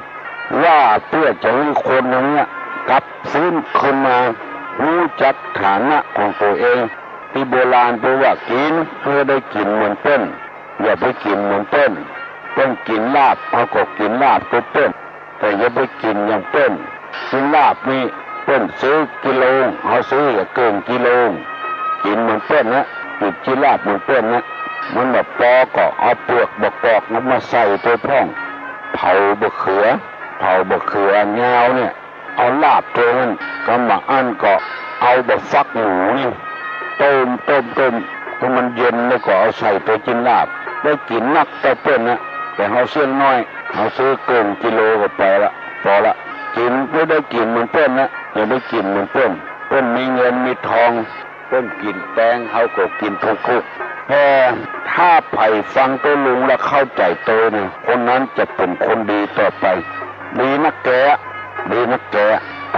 ว่าเปื้อจะหื้อคนเฮาเนี่ยกลับฟื้นคืนมา ฮู้จักฐานะของตั๋วเอง ตี้โบราณเปิ้นว่า กิ๋นหื้อได้กิ๋นเหมือนเปิ้น อย่าไปกิ๋นเหมือนเปิ้น เปิ้นกิ๋นลาบ เฮาก็กิ๋นลาบตวยเปิ้น แต่อย่าไปกิ๋นอย่างเปิ้น กิ๋นลาบนี่เปิ้นซื้อกิโล เฮาซื้ออย่าเกิ่งกิโล กิ๋นเหมือนเปิ้นนะ กิ๋นจิลาบเหมือนเปิ้นนะ มันบ่ปอก็เอาเปือกบ่กอกนั้นมาใส่ตวยพ่อง เผาบ่าเขือ เผาบ่าเขือยาวเนี่ย เอาลาบตวยนั้น กำบ่าอั้นก็เอาบ่าฟักหมูนี่ ต้ม ต้ม ต้ม หื้อมันเย็นแล้วก็เอาใส่ตวยจิลาบ ได้กิ๋นนักตวยเปิ้นนะ แต่เฮาเสี้ยงน้อย เฮาซื้อเกิ่งกิโลก็ไปละ ปอละ กิ๋นหื้อได้กิ๋นเหมือนเปิ้นนะ อย่าไปกิ๋นเหมือนเปิ้น เปิ้นมีเงินมีทอง เปิ้นกิ๋นแปง เฮาก็กิ๋นถูกๆ แต่ถ้าใผฟังตุ๊ลุงแล้วเข้าใจ๋ตวยนะ คนนั้นจะเป๋นคนดีต่อไป ดีนักแก ดีนักแก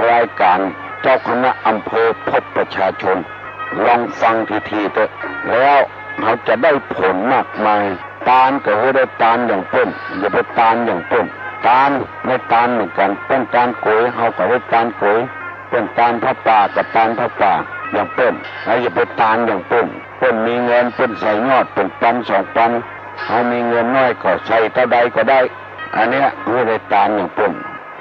รายก๋าน เจ้าคณะอำเภอพบประชาชน ลองฟังทีๆ เต๊อะ แล้วเฮาจะได้ผลมากมาย ตานก็หื้อได้ตานอย่างเปิ้น อย่าไปตานอย่างเปิ้น ตานได้ตานเหมือนกั๋น เปิ้นตานก๋วย เฮาก็ได้ตานก๋วย เปิ้นตานผ้าป่าก็ตานผ้าป่าอย่างเปิ้น แล้วอย่าไปตานอย่างเปิ้น เปิ้นมีเงินเปิ้นใส่ยอดเป๋นปันสองปัน เฮามีเงินน้อยก็ใส่เต้าใดก็ได้ อันเนี้ยหื้อได้ตานอย่างเปิ้น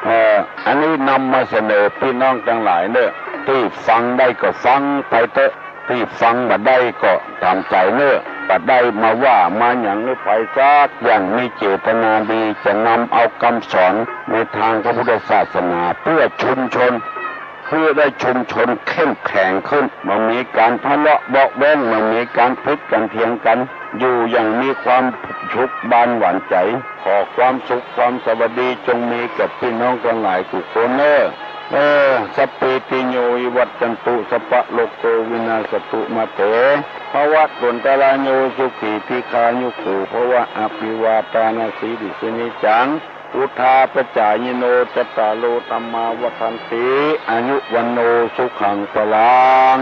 เอ่อ อันนี้นำมาเสนอปี้น้องตังหลายเน่อ ตี้ฟังได้ก็ฟังไปเต๊อะ ตี้ฟังบ่ได้ก็ต๋ามใจ๋เน่อ บ่ได้มาว่ามาหยังหื้อใผสักอย่าง มีเจตนาดีจะนำเอากำสอนในตางพระพุทธศาสนาเปื้อชุมชน หื้อได้ชุมชนเข้มแข็งขึ้น บ่มีก๋านทะเลาะเบาะแว้ง บ่มีก๋านผิดกั๋นเถียงกั๋น อยู่อย่างมีความสุขบานหวานใจ๋ ขอความสุขความสวัสดีจงมีแก่ปี้น้องตังหลายกู้คนเน่อ เออ สัพพีติโยวิวัชชันตุ สัพพะโรโควินาสสตุมาเต ภวัตวันตราโยสุขีทีฆายุโขภวะ อภิวาทานาสีลิสเนจัง วุฑฒาปจายิโน จัตตาโรธัมมาวัฑฒันติ อายุวัณโณสุขังพลัง